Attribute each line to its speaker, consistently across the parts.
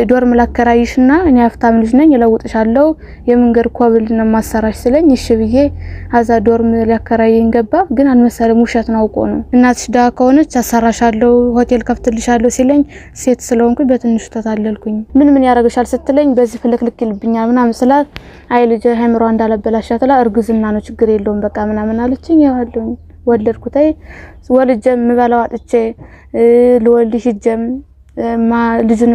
Speaker 1: Dorm ላከራይሽና እኔ ሀብታም ልጅ ነኝ እለውጥሻለሁ፣ የመንገድ ኮብል ነው ማሰራሽ ስለኝ እሺ ብዬ አዛ dorm ሊያከራየኝ ገባ። ግን አልመሰለም፣ ውሸት ነው፣ አውቆ ነው። እናትሽ ድሀ ከሆነች አሰራሻለሁ፣ ሆቴል ከፍትልሻለሁ ሲለኝ ሴት ስለሆንኩኝ በትንሹ ተታለልኩኝ። ምን ምን ያደርግሻል ስትለኝ በዚህ ፍልክልክ ይልብኛል ምናምን ስላት አይ ልጅ አይምሯ እንዳለበላሻት ላ እርግዝና ነው ችግር የለውም በቃ ምናምን አለችኝ። ይኸውልኝ ወለድኩታይ፣ ወልጄ የምበላው አጥቼ ልወልድ ሂጀም ልጁን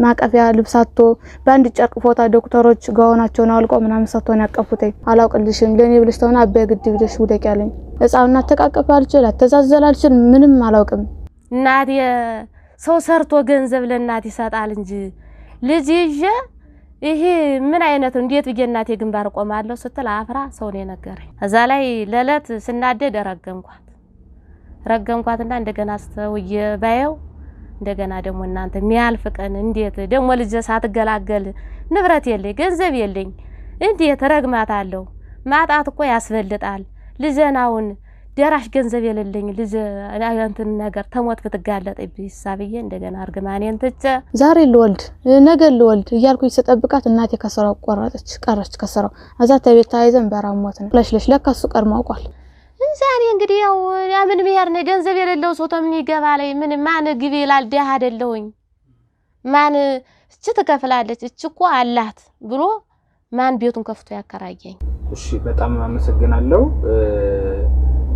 Speaker 1: ማቀፊያ ልብስ አጥቶ በአንድ ጨርቅ ፎጣ ዶክተሮች ጋውናቸውን አውልቀው ምናምን ሰጥቶን ያቀፉትኝ። አላውቅልሽም ለእኔ ብለሽ ተሆነ አባይ ግድብ ብለሽ ውደቅ ያለኝ። ሕፃኑን አተቃቀፍ አልችል፣ አተዛዘል አልችል፣ ምንም አላውቅም።
Speaker 2: እናቴ ሰው ሰርቶ ገንዘብ ለእናት ይሰጣል እንጂ ልጅ ይዤ ይሄ ምን አይነት እንዴት ብዬ እናቴ ግንባር ቆማለሁ ስትል አፍራ ሰው ነው የነገረኝ። እዛ ላይ ለዕለት ስናደድ ረገምኳት ረገምኳትና እንደገና አስተውዬ ባየው እንደገና ደግሞ እናንተ የሚያልፍ ቀን እንዴት ደግሞ ልጅ ሳትገላገል ንብረት የለኝ ገንዘብ የለኝ እንዴት ረግማታለሁ? ማጣት እኮ ያስበልጣል። ልጄን አሁን ደራሽ ገንዘብ የሌለኝ ልጅ እንትን ነገር ተሞት ብትጋለጥብኝ ብዬ እንደገና እርግማኔን ትቼ
Speaker 1: ዛሬ ልወልድ ነገ ልወልድ እያልኩኝ ስጠብቃት እናቴ ከስራው ቆረጠች ቀረች ከስራው። እዛ ተቤት ተያይዘን በራሞት ነው ለሽለሽ ለካ እሱ ቀድሞ አውቋል።
Speaker 2: ዛሬ እንግዲህ ያው ምን ብሄር ነው ገንዘብ የሌለው ሰው ተምን ይገባ ላይ ምን ማን ግቢ ይላል? ደሃ አይደለሁኝ ማን እች ትከፍላለች እች እኮ አላት ብሎ ማን ቤቱን ከፍቶ ያከራየኝ?
Speaker 3: እሺ በጣም አመሰግናለሁ።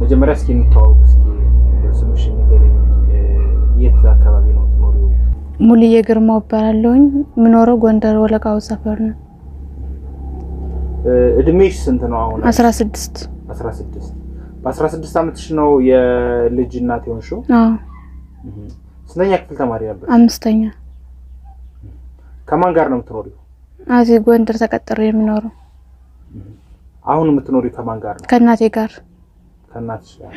Speaker 3: መጀመሪያ እስኪ እንተዋወቅ። እስኪ ስምሽን ንገሪኝ። የት አካባቢ ነው የምትኖሪው?
Speaker 1: ሙሉዬ ግርማው እባላለሁኝ። የምኖረው ጎንደር ወለቃው ሰፈር ነው።
Speaker 3: እድሜሽ ስንት ነው አሁን?
Speaker 1: 16።
Speaker 3: 16። በ16 ዓመትሽ ነው የልጅ እናት የሆንሽው?
Speaker 1: አዎ።
Speaker 3: ስንተኛ ክፍል ተማሪ ነበር?
Speaker 1: 5ኛ።
Speaker 3: ከማን ጋር ነው የምትኖሪው?
Speaker 1: እዚህ ጎንደር ተቀጥሬ የምኖረው።
Speaker 3: አሁን የምትኖሪው ከማን ጋር ነው?
Speaker 1: ከእናቴ ጋር።
Speaker 3: ከእናትሽ ጋር።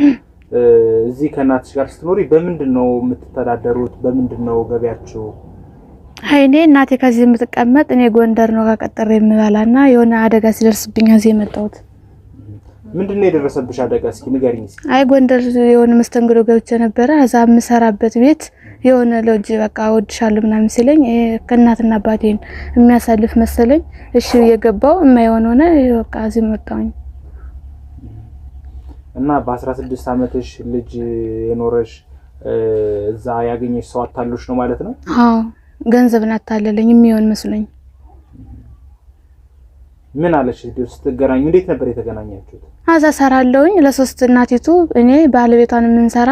Speaker 3: እዚህ ከእናትሽ ጋር ስትኖሪ በምንድን ነው የምትተዳደሩት? በምንድን ነው ገቢያችሁ?
Speaker 1: አይ እኔ እናቴ ከዚህ የምትቀመጥ እኔ ጎንደር ነው ተቀጥሬ የምበላና የሆነ አደጋ ሲደርስብኝ እዚህ የመጣሁት።
Speaker 3: ምንድን ነው የደረሰብሽ አደጋ? እስኪ ንገሪኝ እስኪ።
Speaker 1: አይ ጎንደር የሆነ መስተንግዶ ገብቼ ነበረ። እዛ የምሰራበት ቤት የሆነ ልጅ በቃ እወድሻለሁ ምናምን ሲለኝ ከእናትና አባቴን የሚያሳልፍ መሰለኝ። እሺ የገባው የማይሆን ሆነ። በቃ እዚህ መጣሁኝ።
Speaker 3: እና በ16 ዓመትሽ ልጅ የኖረሽ እዛ ያገኘሽ ሰው አታሎሽ ነው ማለት ነው?
Speaker 1: አዎ ገንዘብን አታለለኝ የሚሆን መስሎኝ።
Speaker 3: ምን አለሽ? ስትገናኙ እንዴት ነበር የተገናኛችሁት?
Speaker 1: አዛ ሰራለሁኝ ለሶስት እናቲቱ እኔ ባለቤቷን የምንሰራ።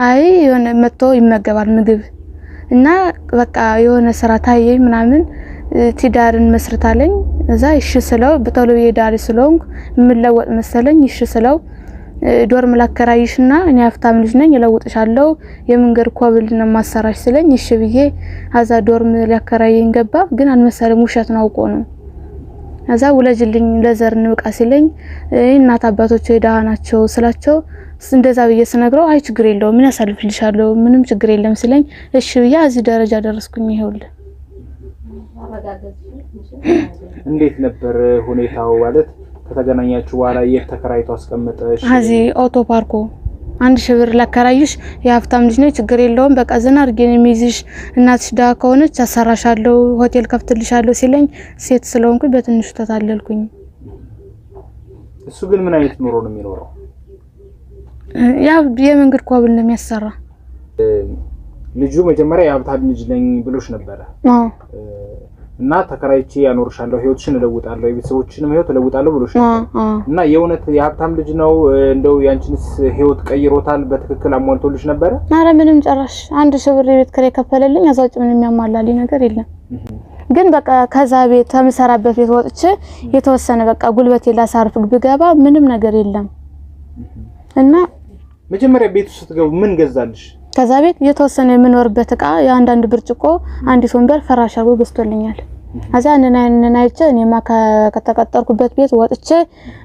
Speaker 1: አይ የሆነ መጥቶ ይመገባል ምግብ እና በቃ የሆነ ስራ ታየኝ ምናምን ትዳርን መስርታለኝ። እዛ እሺ ስለው በቶሎ የዳሪ ስለሆንኩ የምለወጥ መሰለኝ። እሺ ስለው dorm ላከራይሽና እኔ ሀብታም ልጅ ነኝ እለውጥሻለሁ፣ የመንገድ ኮብል ነው ማሰራሽ ስለኝ እሺ ብዬ አዛ dorm ሊያከራየኝ ገባ። ግን አልመሰለም፣ ውሸት ነው፣ አውቆ ነው። እዛ ውለጅልኝ ለዘር እንብቃ ሲለኝ እናት አባቶች ደህና ናቸው ስላቸው እንደዛ ብዬ ስነግረው አይ ችግር የለውም ምን ያሳልፍልሻለሁ ምንም ችግር የለም ሲለኝ እሺ ብዬ እዚህ ደረጃ ደረስኩኝ። ይኸውልህ።
Speaker 3: እንዴት ነበር ሁኔታው? ማለት ከተገናኛችሁ በኋላ የት ተከራይቶ አስቀመጠሽ?
Speaker 1: እዚህ ኦቶ ፓርኮ 1000 ብር ላከራይሽ፣ የሀብታም ልጅ ነኝ ችግር የለውም በቃ ዘና አድርጌ ነው የሚይዝሽ፣ እናትሽ ድሀ ከሆነች አሰራሻለሁ፣ ሆቴል ከፍትልሻለሁ ሲለኝ ሴት ስለሆንኩኝ በትንሹ ተታለልኩኝ።
Speaker 3: እሱ ግን ምን አይነት ኑሮ ነው የሚኖረው?
Speaker 1: ያ የመንገድ ኮብል ነው የሚያሰራ።
Speaker 3: ልጁ መጀመሪያ የሀብታም ልጅ ነኝ ብሎሽ ነበረ።
Speaker 1: አዎ።
Speaker 3: እና ተከራይቼ ያኖርሻለሁ፣ ህይወትሽን እለውጣለሁ፣ የቤተሰቦችሽንም ህይወት እለውጣለሁ ብሎሽ ነበር። እና የእውነት የሀብታም ልጅ ነው? እንደው ያንቺንስ ህይወት ቀይሮታል? በትክክል አሟልቶልሽ ነበረ?
Speaker 1: ኧረ ምንም ጨራሽ 1000 ብር የቤት ኪራይ ከፈለልኝ። እዛ ውጭ ምንም የሚያሟላልኝ ነገር የለም። ግን በቃ ከዛ ቤት ከምሰራበት ቤት ወጥቼ የተወሰነ በቃ ጉልበቴ ላሳርፍ ብገባ ምንም ነገር የለም። እና
Speaker 3: መጀመሪያ ቤቱ ስትገቡ ምን ገዛልሽ?
Speaker 1: ከዛ ቤት የተወሰነ የምኖርበት እቃ የአንዳንድ ብርጭቆ፣ አንዲት ወንበር፣ ፍራሽ አድርጎ ገዝቶልኛል። ከዛ እንን አይቼ እኔማ ከተቀጠርኩበት ቤት ወጥቼ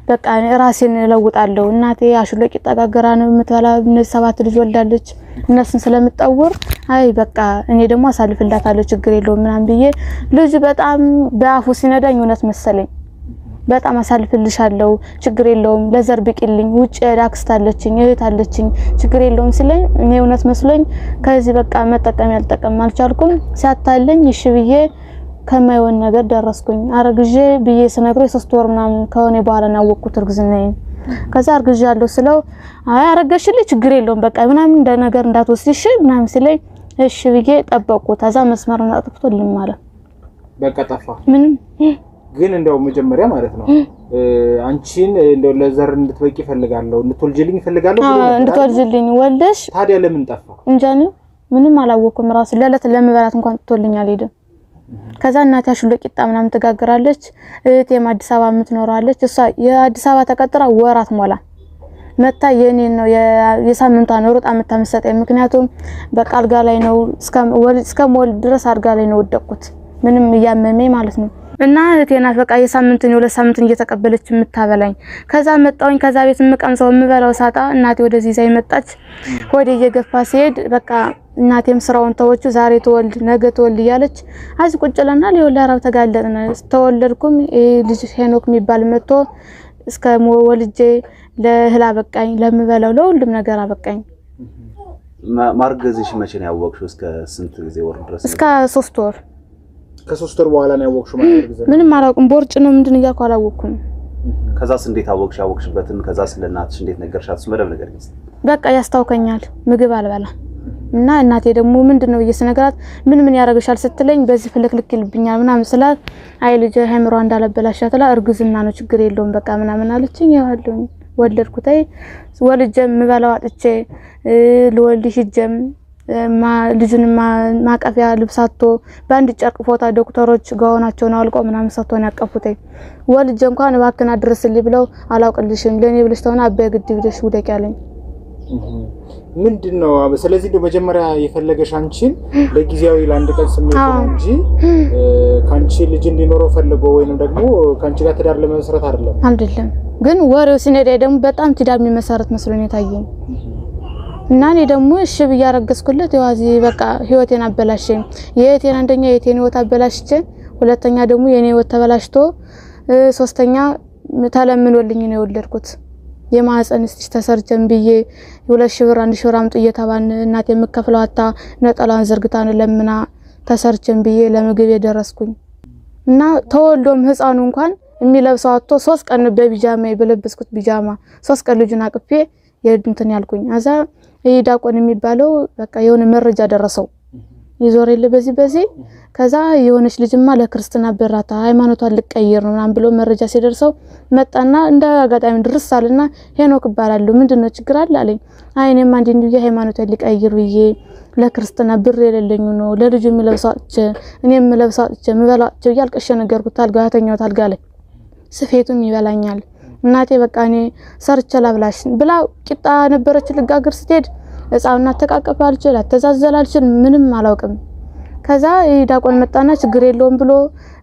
Speaker 1: በቃ ራሴን እለውጣለሁ። እናቴ አሽሎ ቂጣ ጋግራ ነው የምትበላ። እነዚህ 7 ልጅ ወልዳለች። እነሱን ስለምጠውር አይ በቃ እኔ ደግሞ አሳልፍላታለሁ ችግር የለውም ምናምን ብዬ ልጁ በጣም በአፉ ሲነዳኝ እውነት መሰለኝ። በጣም አሳልፍልሻለሁ፣ ችግር የለውም፣ ለዘር ብቂልኝ፣ ውጭ አክስት አለችኝ፣ እህት አለችኝ፣ ችግር የለውም ሲለኝ እኔ እውነት መስሎኝ ከዚህ በቃ መጠቀም ያልጠቀም አልቻልኩም። ሲያታለኝ እሺ ብዬ ከማይሆን ነገር ደረስኩኝ። አረግዤ ብዬ ስነግረው የ3 ወር ምናምን ከሆነ በኋላ ነው ያወቅኩት እርግዝናዬን። ከዛ አርግዣለሁ ስለው አይ አረገሽልኝ ችግር የለውም በቃ ምናምን እንደ ነገር እንዳትወስድሽ ምናምን ሲለኝ እሺ ብዬ ጠበቅኩት። ከዛ መስመሩን አጥፍቶ ልም አለ።
Speaker 3: በቃ ጠፋ።
Speaker 1: ምንም።
Speaker 3: ግን እንደው መጀመሪያ ማለት ነው አንቺን እንደው ለዘር እንድትበቂ እፈልጋለሁ፣ እንድትወልጂልኝ እፈልጋለሁ ብሎ ነበር አይደል?
Speaker 1: እንድትወልጂልኝ ወልደሽ።
Speaker 3: ታዲያ ለምን ጠፋ?
Speaker 1: እንጃ እኔ ምንም አላወቅኩም። ራሱ ለዕለት ለመበላት እንኳን ጥቶልኝ አልሄድም። ከዛ እናቴ አሽሎ ቂጣ ምናምን ትጋግራለች። እህቴም አዲስ አበባ የምትኖረዋለች። እሷ የአዲስ አበባ ተቀጥራ ወራት ሞላ መታ የኔን ነው የሳምንቷን ሩጣ የምታመሰጠኝ። ምክንያቱም በቃ አልጋ ላይ ነው እስከ መወልድ ድረስ አልጋ ላይ ነው ወደቅኩት፣ ምንም እያመመኝ ማለት ነው። እና እህቴ ናት በቃ የሳምንቱን የሁለት ሳምንቱን እየተቀበለች የምታበላኝ። ከዛ መጣሁኝ። ከዛ ቤት የምቀምሰው የምበላው ሳጣ እናቴ ወደዚህ ይዛ መጣች። ሆዴ እየገፋ ሲሄድ በቃ እናቴም ስራውን ተወችው። ዛሬ ተወልድ ነገ ተወልድ እያለች አዚ ቁጭ ብለናል። ይኸው ለራብ ተጋለጥን። ተወለድኩም ይሄ ልጅ ሄኖክ የሚባል መጥቶ እስከ ወልጄ ለእህል አበቃኝ፣ ለምበላው ለሁሉም ነገር አበቃኝ።
Speaker 4: ማርገዝሽ መቼ ነው ያወቅሽው? እስከ ስንት ጊዜ ወር ድረስ?
Speaker 1: እስከ 3 ወር።
Speaker 3: ከ3 ወር በኋላ ነው ያወቅሽው ማለት እርግዝና?
Speaker 1: ምንም አላውቅም። ቦርጭ ነው ምንድን እያልኩ አላወቅኩም።
Speaker 4: ከዛስ እንዴት አወቅሽ? ያወቅሽበትን ከዛስ ለእናትሽ እንዴት ነገርሻት? እሱ በደንብ ነገር እስኪ።
Speaker 1: በቃ ያስታውከኛል፣ ምግብ አልበላ እና እናቴ ደግሞ ምንድን ነው ብዬ ስነግራት ምን ምን ያደርግሻል ስትለኝ በዚህ ፍልክልክ ይልብኛል ምናምን ስላት አይ ልጄ አይምሯ እንዳለበላሻት ላ እርግዝና ነው ችግር የለውም በቃ ምናምን አለችኝ። ያው አለሁኝ ወለድኩት። ወልጄ የምበላው አጥቼ ልወልድ ሂጄም ልጁን ማቀፊያ ልብስ አጥቶ በአንድ ጨርቅ ፎታ ዶክተሮች ጋውናቸውን አውልቀው ምናምን ሰጥቶን ያቀፉትኝ። ወልጄ እንኳን እባክህን አድርስልኝ ብለው አላውቅልሽም ለእኔ ብለሽ ተሆነ አባይ ግድብ ብለሽ ውደቂ አለኝ።
Speaker 3: ምንድን ነው? ስለዚህ እንደው መጀመሪያ የፈለገሽ አንቺን ለጊዜያዊ ለአንድ ቀን ስሜት ነው እንጂ ከአንቺ ልጅ እንዲኖረው ፈልጎ ወይንም ደግሞ ከአንቺ ጋር ትዳር ለመመስረት አይደለም።
Speaker 1: አይደለም፣ ግን ወሬው ሲነዳ ደግሞ በጣም ትዳር የሚመሰረት መስሎ ነው የታየኝ። እና እኔ ደግሞ እሺ ብዬ አረገዝኩለት። የዋዚ በቃ ህይወቴን አበላሸኝ። የእህቴን አንደኛ የእህቴን ህይወት አበላሽቼ፣ ሁለተኛ ደግሞ የኔ ህይወት ተበላሽቶ፣ ሶስተኛ ተለምኖልኝ ነው የወለድኩት። የማህፀን stitch ተሰርቼም ብዬ 2,000 ብር 1,000 ብር አምጡ እየተባልን እናቴ የምከፍለው አታ ነጠላዋን ዘርግታ ነው ለምና ተሰርቼም ብዬ ለምግብ የደረስኩኝ። እና ተወልዶም ህፃኑ እንኳን የሚለብሰው አጥቶ 3 ቀን በቢጃማ በለበስኩት ቢጃማ 3 ቀን ልጁን አቅፌ የእንትን ያልኩኝ። አዛ ይህ ዲያቆን የሚባለው በቃ የሆነ መረጃ ደረሰው ይዞር የለ በዚህ በዚህ። ከዛ የሆነች ልጅማ ለክርስትና በራታ ሃይማኖቷን ልቀይር ነው ምናምን ብሎ መረጃ ሲደርሰው መጣና እንደ አጋጣሚ ድርስ አለና ሄኖክ እባላለሁ ምንድነው ችግር አለ አለኝ። አይ እኔማ እንዲህ እንዲህ ሃይማኖቷን ልቀይር ብዬ ለክርስትና ብር የሌለኝ ነው፣ ለልጁ የሚለብሰው አጥቼ እኔ የምለብሰው አጥቼ የምበላው አጥቼ ብዬ አልቅሼ ነገርኩት። አልጋ ተኛሁት አልጋ ላይ ስፌቱም ይበላኛል። እናቴ በቃ እኔ ሰርቼ ላብላሽ ብላ ቂጣ ነበረች ልጋግር ስትሄድ ህፃኑን አተቃቀፍ አልችል አተዛዘል አልችል ምንም አላውቅም። ከዛ ዲያቆን መጣና ችግር የለውም ብሎ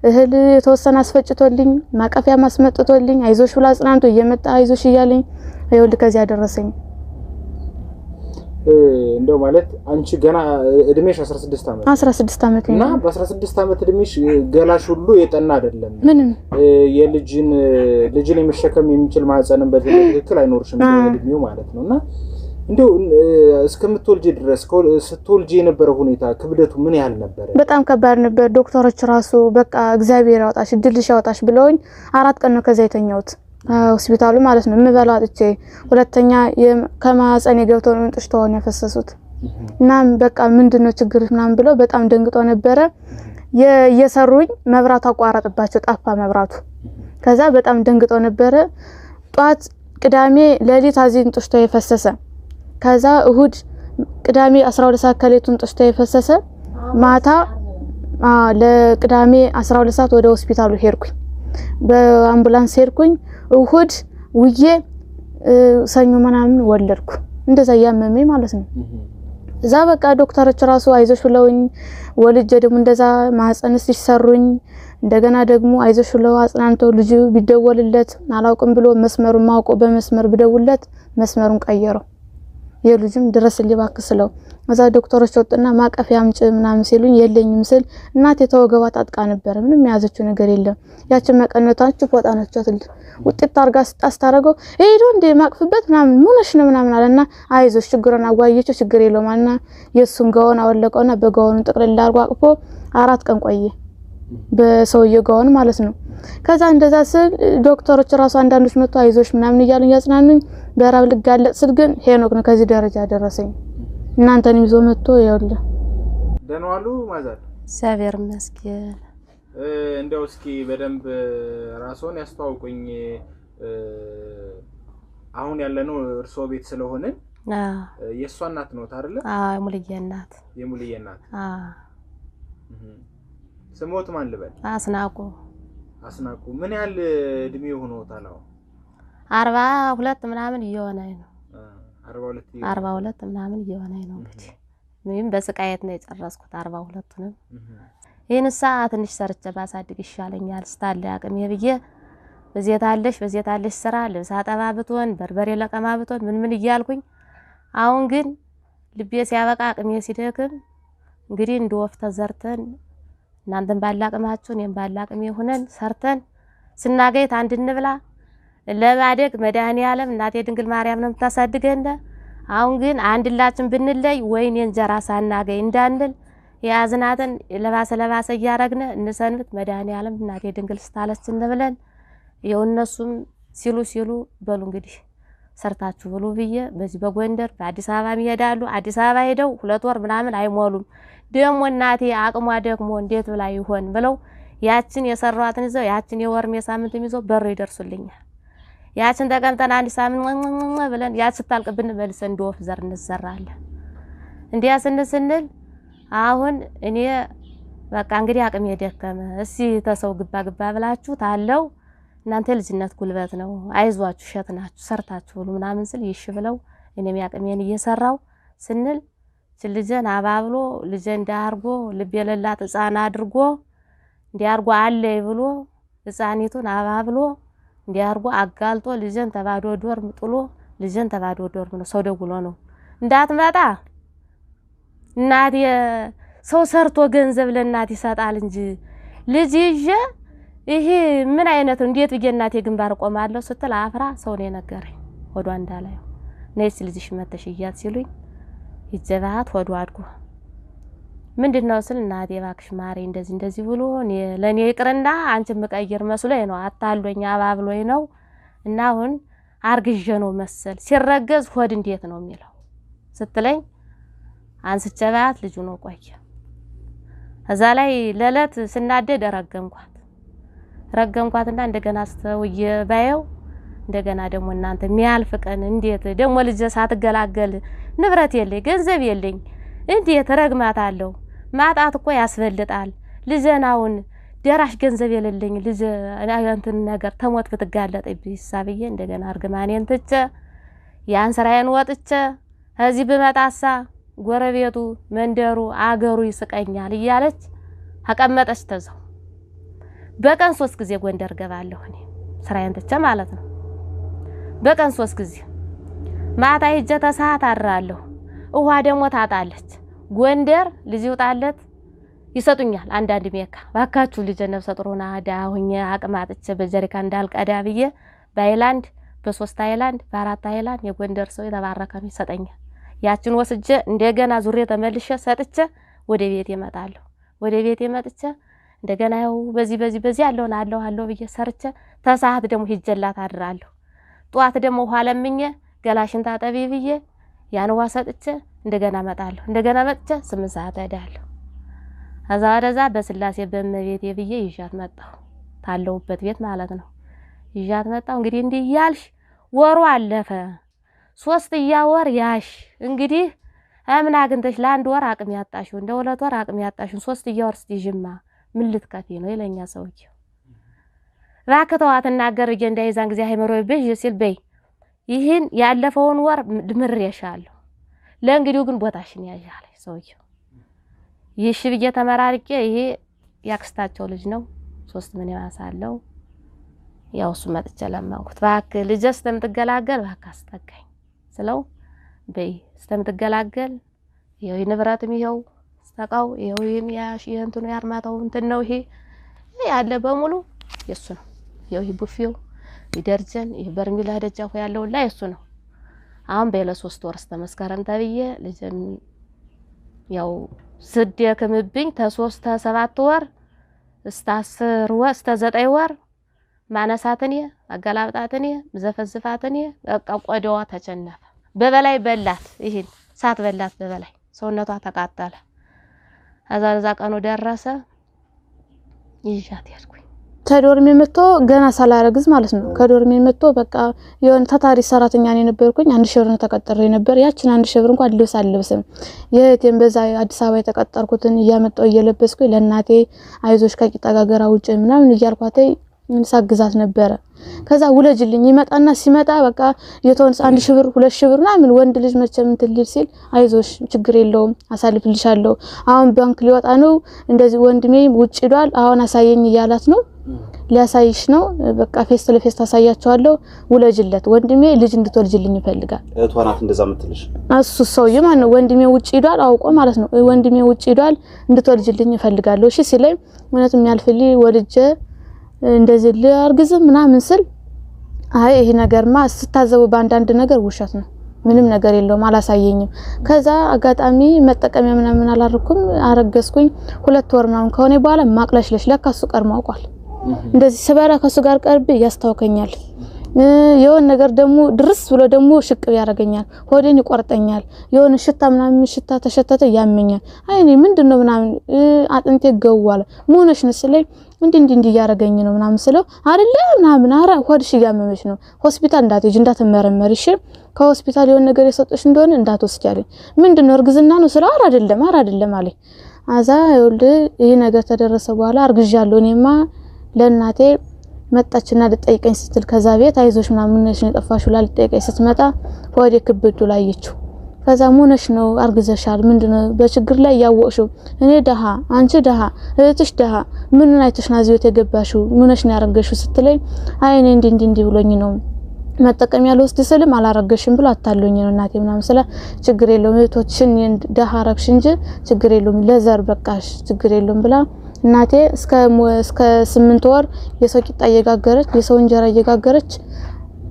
Speaker 1: እህል የተወሰነ አስፈጭቶልኝ ማቀፊያ ማስመጥቶልኝ አይዞሽ ብሎ አጽናንቶ እየመጣ አይዞሽ እያለኝ ይኸውልህ ከዚያ ደረሰኝ።
Speaker 3: እንደው ማለት አንቺ ገና እድሜሽ 16 ዓመት
Speaker 1: 16 ዓመት
Speaker 3: እና በ16 ዓመት እድሜሽ ገላሽ ሁሉ የጠና አይደለም።
Speaker 1: ምንም።
Speaker 3: የልጅን ልጅን የመሸከም የሚችል ማህፀንን በትክክል አይኖርሽም እድሜው ማለት ነው። እና እንደው እስከምትወልጂ ድረስ ስትወልጂ የነበረው ሁኔታ ክብደቱ ምን ያህል ነበረ?
Speaker 1: በጣም ከባድ ነበር። ዶክተሮች ራሱ በቃ እግዚአብሔር ያወጣሽ እድልሽ ያወጣሽ ብለውኝ 4 ቀን ነው ከዛ የተኛሁት ሆስፒታሉ ማለት ነው። የምበላው አጥቼ፣ ሁለተኛ ከማህፀን የገብተው ነው እንጥሽታውን ያፈሰሱት እና በቃ ምንድነው ችግር ምናምን ብለው በጣም ደንግጦ ነበረ። እየሰሩኝ መብራቱ አቋረጥባቸው፣ ጠፋ መብራቱ። ከዛ በጣም ደንግጦ ነበረ። ጧት ቅዳሜ ሌሊት አዚ እንጥሽታ የፈሰሰ፣ ከዛ እሁድ ቅዳሜ 12 ሰዓት ከሌቱ እንጥሽታ የፈሰሰ፣ ማታ ለቅዳሜ 12 ሰዓት ወደ ሆስፒታሉ ሄድኩኝ። በአምቡላንስ ሄድኩኝ። እሁድ ውዬ ሰኞ ምናምን ወለድኩ። እንደዛ እያመመኝ ማለት ነው። እዛ በቃ ዶክተሮች ራሱ አይዞሽ ብለውኝ ወልጄ ደግሞ እንደዛ ማህፀን ሲሰሩኝ እንደገና ደግሞ አይዞሽ ብለው አጽናንተው ልጁ ቢደወልለት አላውቅም ብሎ መስመሩን ማውቆ በመስመር ብደውልለት መስመሩን ቀየረው። የልጅም ድረስልኝ እባክህ ስለው እዛ ዶክተሮች ወጡና ማቀፊያ አምጪ ምናምን ሲሉኝ የለኝም ስል እናቴ ተወገቧ ታጥቃ ነበር። ምንም የያዘችው ነገር የለም። ያችን መቀነቷን ፎጣ ነቻት ውጤት አርጋ ስታስታረገው ሄዶ እንደ ማቅፍበት ምናምን ምን ሆነሽ ነው ምናምን አለና አይዞሽ ችግሩን አዋየችው ችግር የለውም አለና የእሱን ጋውን አወለቀውና በጋውኑ ጥቅልል አርጎ አቅፎ 4 ቀን ቆየ። በሰውየው ጋውን ማለት ነው። ከዛ እንደዛ ስል ዶክተሮች ራሱ አንዳንዶች መጥቶ አይዞሽ ምናምን እያሉኝ እያጽናኑኝ በራብ ልጋለጥ ስል ግን ሄኖክ ነው ከዚህ ደረጃ ያደረሰኝ። እናንተንም ይዞ መጥቶ ይኸውልህ።
Speaker 3: ደህና ዋሉ mother?
Speaker 2: እግዚአብሔር ይመስገን።
Speaker 3: እንደው እስኪ በደንብ ራስዎን ያስተዋውቁኝ። አሁን ያለነው እርስዎ ቤት ስለሆነ የእሷ እናት ነዎት አይደለ?
Speaker 2: አዎ፣ የሙልዬ እናት።
Speaker 3: የሙልዬ እናት።
Speaker 2: አዎ።
Speaker 3: ስሞት ማን ልበል?
Speaker 2: አስናቁ።
Speaker 3: አስናቁ። ምን ያህል እድሜ ሆኖታል አሁን?
Speaker 2: 42 ምናምን እየሆነ ነው።
Speaker 3: 42
Speaker 2: 42 ምናምን እየሆነ ነው። እንግዲህ ምንም በስቃየት ነው የጨረስኩት 42ቱንም። ይህንሳ ትንሽ ሰርቼ ባሳድግ ይሻለኛል ስታለ አቅሜ ብዬ በዚህ ታለሽ በዚህ ታለሽ ስራ ልብስ አጠባ ብትሆን በርበሬ ለቀማ ብትሆን ምን ምን እያልኩኝ አሁን ግን ልቤ ሲያበቃ አቅሜ ሲደክም እንግዲህ እንደ ወፍ ተዘርተን እናንተም ባለ አቅማችሁ እኔም ባለ አቅሜ ሆነን ሰርተን ስናገኝ አንድ እንብላ ለማደግ መድኃኔዓለም እናቴ ድንግል ማርያም ነው የምታሳድገን። አሁን ግን አንድላችን ብንለይ ወይኔ እንጀራ ሳናገኝ እንዳንል የያዝናትን ለባሰ ለባሰ እያረግነ እንሰንብት መድኃኔዓለም እናቴ ድንግል ስታለችን ብለን ይኸው እነሱም ሲሉ ሲሉ በሉ እንግዲህ ሰርታችሁ ብሉ ብዬ በዚህ በጎንደር በአዲስ አበባ ይሄዳሉ። አዲስ አበባ ሄደው 2 ወር ምናምን አይሞሉም። ደግሞ እናቴ አቅሟ ደግሞ እንዴት ብላ ይሆን ብለው ያችን የሰሯትን ይዘው ያችን የወርም የሳምንትም ይዘው በሩ ይደርሱልኛል። ያችን ተቀምጠን አንድ ሳምንት ብለን ያች ስታልቅብን መልሰን እንደ ወፍ ዘር እንዘራለን። እንዲያ ስንል አሁን እኔ በቃ እንግዲህ አቅሜ ደከመ። እስቲ ተሰው ግባ ግባ ብላችሁ ታለው እናንተ ልጅነት ጉልበት ነው፣ አይዟችሁ፣ እሸት ናችሁ፣ ሰርታችሁ ብሉ ምናምን ስል ይሽ ብለው እኔም ያቅሜን እየሰራው ስንል ልጄን አባብሎ ልጄን እንዳርጎ ልብ የሌላት ሕፃን አድርጎ እንዲያርጎ አለይ ብሎ ሕፃኒቱን አባብሎ እንዲያርጎ አጋልጦ ልጄን ተባዶ dorm ጥሎ ልጄን ተባዶ dorm ነው ሰው ደውሎ ነው እንዳትመጣ እናቴ ሰው ሰርቶ ገንዘብ ለእናት ይሰጣል እንጂ ልጅ ይዤ ይሄ ምን አይነት እንዴት ብዬ እናቴ ግንባር ቆማለሁ ስትል አፍራ ሰው ነው የነገረኝ። ሆዷ እንዳላየው ነይስ ልጅሽ መተሽ እያት ሲሉኝ ይጀባት ሆዷ አድጎ ምንድነው ስል እናቴ እባክሽ ማሪ እንደዚህ እንደዚህ ብሎ ለኔ ይቅርና አንቺ ምቀይር መስሎኝ ነው አታሎኝ አባብሎኝ ነው እና አሁን አርግዤ ነው መሰል ሲረገዝ ሆድ እንዴት ነው የሚለው ስትለኝ አንስቼባት ልጁ ነው ቆየ። እዛ ላይ ለለት ስናደድ ረገምኳትና እንደገና አስተውዬ ባየው እንደገና ደግሞ እናንተ የሚያልፍ ቀን እንዴት ደግሞ ልጄ ሳትገላገል ንብረት የለኝ ገንዘብ የለኝ እንዴት ረግማታለሁ? ማጣት እኮ ያስበልጣል። ልጄን አሁን ደራሽ ገንዘብ የሌለኝ ልጄ እንትን ነገር ተሞት ብትጋለጥብኝ ብዬ እንደገና እርግማኔን ትቼ ያን ስራዬን ወጥቼ እዚህ ብመጣሳ ጎረቤቱ መንደሩ አገሩ ይስቀኛል እያለች ተቀመጠች። ተዘው በቀን 3 ጊዜ ጎንደር ገባለሁ እኔ ስራዬን ትቼ ማለት ነው። በቀን 3 ጊዜ ማታ ሂጄ ተሰዓት አድራለሁ። ውሃ ደግሞ ታጣለች። ጎንደር ልጅ ይውጣለት ይሰጡኛል አንዳንድ ሜካ ባካችሁ ልጄ ነፍሰ ጡር ሆና ድሀ ሁኜ አቅም አጥቼ በጀሪካ እንዳልቀዳ ብዬ በሃይላንድ በ3 ሃይላንድ በ4 ሃይላንድ የጎንደር ሰው የተባረከ ነው ይሰጠኛል። ያችን ወስጄ እንደገና ዙሬ ተመልሼ ሰጥቼ ወደ ቤት እመጣለሁ። ወደ ቤት መጥቼ እንደገና ያው በዚህ በዚህ በዚህ ያለውን አለው አለው ብዬ ሰርቼ ተሰዓት ደግሞ ሂጀላት አድራለሁ። ጧት ደግሞ ውሃ ለምኜ ገላሽን ታጠቢ ብዬ ያን ውሃ ሰጥቼ እንደገና እመጣለሁ። እንደገና መጥቼ 8 ሰዓት እሄዳለሁ። ከዛ ወደዛ በስላሴ በእመቤቴ ብዬ ይዣት መጣሁ። ታለሁበት ቤት ማለት ነው። ይዣት መጣሁ። እንግዲህ እንዲህ እያልሽ ወሩ አለፈ። 3 ወር ያሽ እንግዲህ እምን አግኝተሽ ለአንድ ወር አቅም ያጣሽው እንደ 2 ወር አቅም ያጣሽው 3 ወር ስትይዥማ ምን ልትከፊ ነው ይለኛ ሰውዬው። እባክህ ተዋት እናገር ብዬ እንዳይዛን ጊዜ አይምሮዬ ብዥ ሲል በይ ይህን ያለፈውን ወር ድምሬሻለሁ ለእንግዲሁ ግን ቦታሽን ያዥ አለኝ ሰውዬው። ይሽ ብዬ ተመራርቄ ይሄ ያክስታቸው ልጅ ነው 3 ምን ያሳለው ያው እሱ መጥቼ ለመንኩት እባክህ ልጄ ስለምትገላገል እባክህ አስጠጋኝ ስለው በይ እስከምትገላገል ይኸው ንብረትም ይኸው ስተቃው ይኸው ይህም የእንትኑ የአርማታው እንትን ነው ይሄ ያለ በሙሉ የሱ ነው። ይኸው ይህ ቡፌው ይደርጀን ይህ በርሚል ደጃፉ ያለው ላይ የሱ ነው። አሁን በይ ለሶስት ወር እስከ መስከረም ተብዬ ልጅም ያው ስደክምብኝ ተሶስት ተሰባት ወር እስከ 10 ወር እስከ 9 ወር ማነሳትን አገላብጣትን ዘፈዝፋትን በቃ ቆዳዋ ተቸነፈ። በበላይ በላት ይሄን ሳት በላት በበላይ ሰውነቷ ተቃጠለ። ከዛ ቀኑ ደረሰ ይዣት ሄድኩኝ።
Speaker 1: ከዶርሜ መጥቶ ገና ሳላረግዝ ማለት ነው። ከዶርሜ መጥቶ በቃ የሆነ ታታሪ ሰራተኛ ነው የነበርኩኝ። 1000 ብር ነው ተቀጥሬ ነበር። ያችን 1000 ብር እንኳን ልብስ አልለብስም። የእህቴን በዛ አዲስ አበባ የተቀጠርኩትን እያመጣሁ እየለበስኩኝ ለእናቴ አይዞሽ ከቂጣ ጋገራ ውጭ ምናምን እያልኳት ሳግዛት ነበረ። ከዛ ውለጅልኝ ይመጣና ሲመጣ በቃ የተወንስ 1000 ብር 2000 ብር ምናምን ወንድ ልጅ መቼም እንትን ሊል ሲል አይዞሽ ችግር የለውም አሳልፍልሻለሁ፣ አሁን ባንክ ሊወጣ ነው እንደዚህ ወንድሜ ውጭ ሄዷል፣ አሁን አሳየኝ እያላት ነው ሊያሳይሽ ነው። በቃ face ለ face ታሳያቸዋለሁ። ውለጅለት ወንድሜ ልጅ እንድትወልጅልኝ ይፈልጋል።
Speaker 4: እህቷ ናት እንደዛ የምትልሽ?
Speaker 1: እሱ ሰውዬ ማለት ነው። ወንድሜ ውጭ ሄዷል አውቆ ማለት ነው። ወንድሜ ውጭ ሄዷል እንድትወልጅልኝ ይፈልጋለሁ። እሺ ሲለኝ እውነትም ያልፍልኝ ወልጄ እንደዚህ ላርግዝ ምናምን ስል አይ ይሄ ነገርማ ስታዘቡ በአንዳንድ ነገር ውሸት ነው፣ ምንም ነገር የለውም አላሳየኝም። ከዛ አጋጣሚ መጠቀሚያ ምናምን አላረኩም፣ አረገዝኩኝ። 2 ወር ምናምን ከሆነ በኋላ ማቅለሽለሽ ለካ እሱ ቀድሞ አውቋል። እንደዚህ ስበላ ከሱ ጋር ቀርቤ ያስታውከኛል። የሆነ ነገር ደግሞ ድርስ ብሎ ደግሞ ሽቅብ ያደርገኛል፣ ሆዴን ይቆርጠኛል። የሆነ ሽታ ምናምን ሽታ ተሸተተ ያመኛል። አይ እኔ ምንድነው ምናምን አጥንቴ ገዋለ መሆነሽ ነው ስለኝ እንዲህ እንዲህ እንዲህ እያደረገኝ ነው ምናምን ስለው አይደለ ምናምን ኧረ ሆድሽ እያመመሽ ነው ሆስፒታል እንዳትሄጂ እንዳትመረመሪ እሺ፣ ከሆስፒታል የሆነ ነገር የሰጠሽ እንደሆነ እንዳትወስጂ አለኝ። ምንድነው እርግዝና ነው ስለው ኧረ አይደለም ኧረ አይደለም አለኝ። አዛ ይኸውልህ ይሄ ነገር ተደረሰ በኋላ አርግዣለሁ እኔማ ለእናቴ መጣችና ልጠይቀኝ ስትል ከዛ ቤት አይዞሽ ምናምን ነሽ ነው የጠፋሽው ብላ ልጠይቀኝ ስትመጣ ሆዴ ክብዱ ላይ አየችው። ከዛ ምን ሆነሽ ነው አርግዘሻል፣ ምንድነው በችግር ላይ ያወቅሽው? እኔ ደሃ፣ አንቺ ደሃ፣ እህትሽ ደሃ፣ ምኑን አይተሽ ነው እዚህ ቤት የገባሽው? ምን ሆነሽ ነው ያረገሽው ስትለኝ አይ እኔ እንዲህ እንዲህ እንዲህ ብሎኝ ነው መጠቀሚያ ልወስድ ስልም አላረገሽም ብሎ አታሎኝ ነው እናቴ ምናምን ስለ ችግር የለውም እህቶችሽን ደሃ አረግሽ እንጂ ችግር የለውም ለዘር በቃሽ ችግር የለውም ብላ እናቴ እስከ 8 ወር የሰው ቂጣ እየጋገረች የሰው እንጀራ እየጋገረች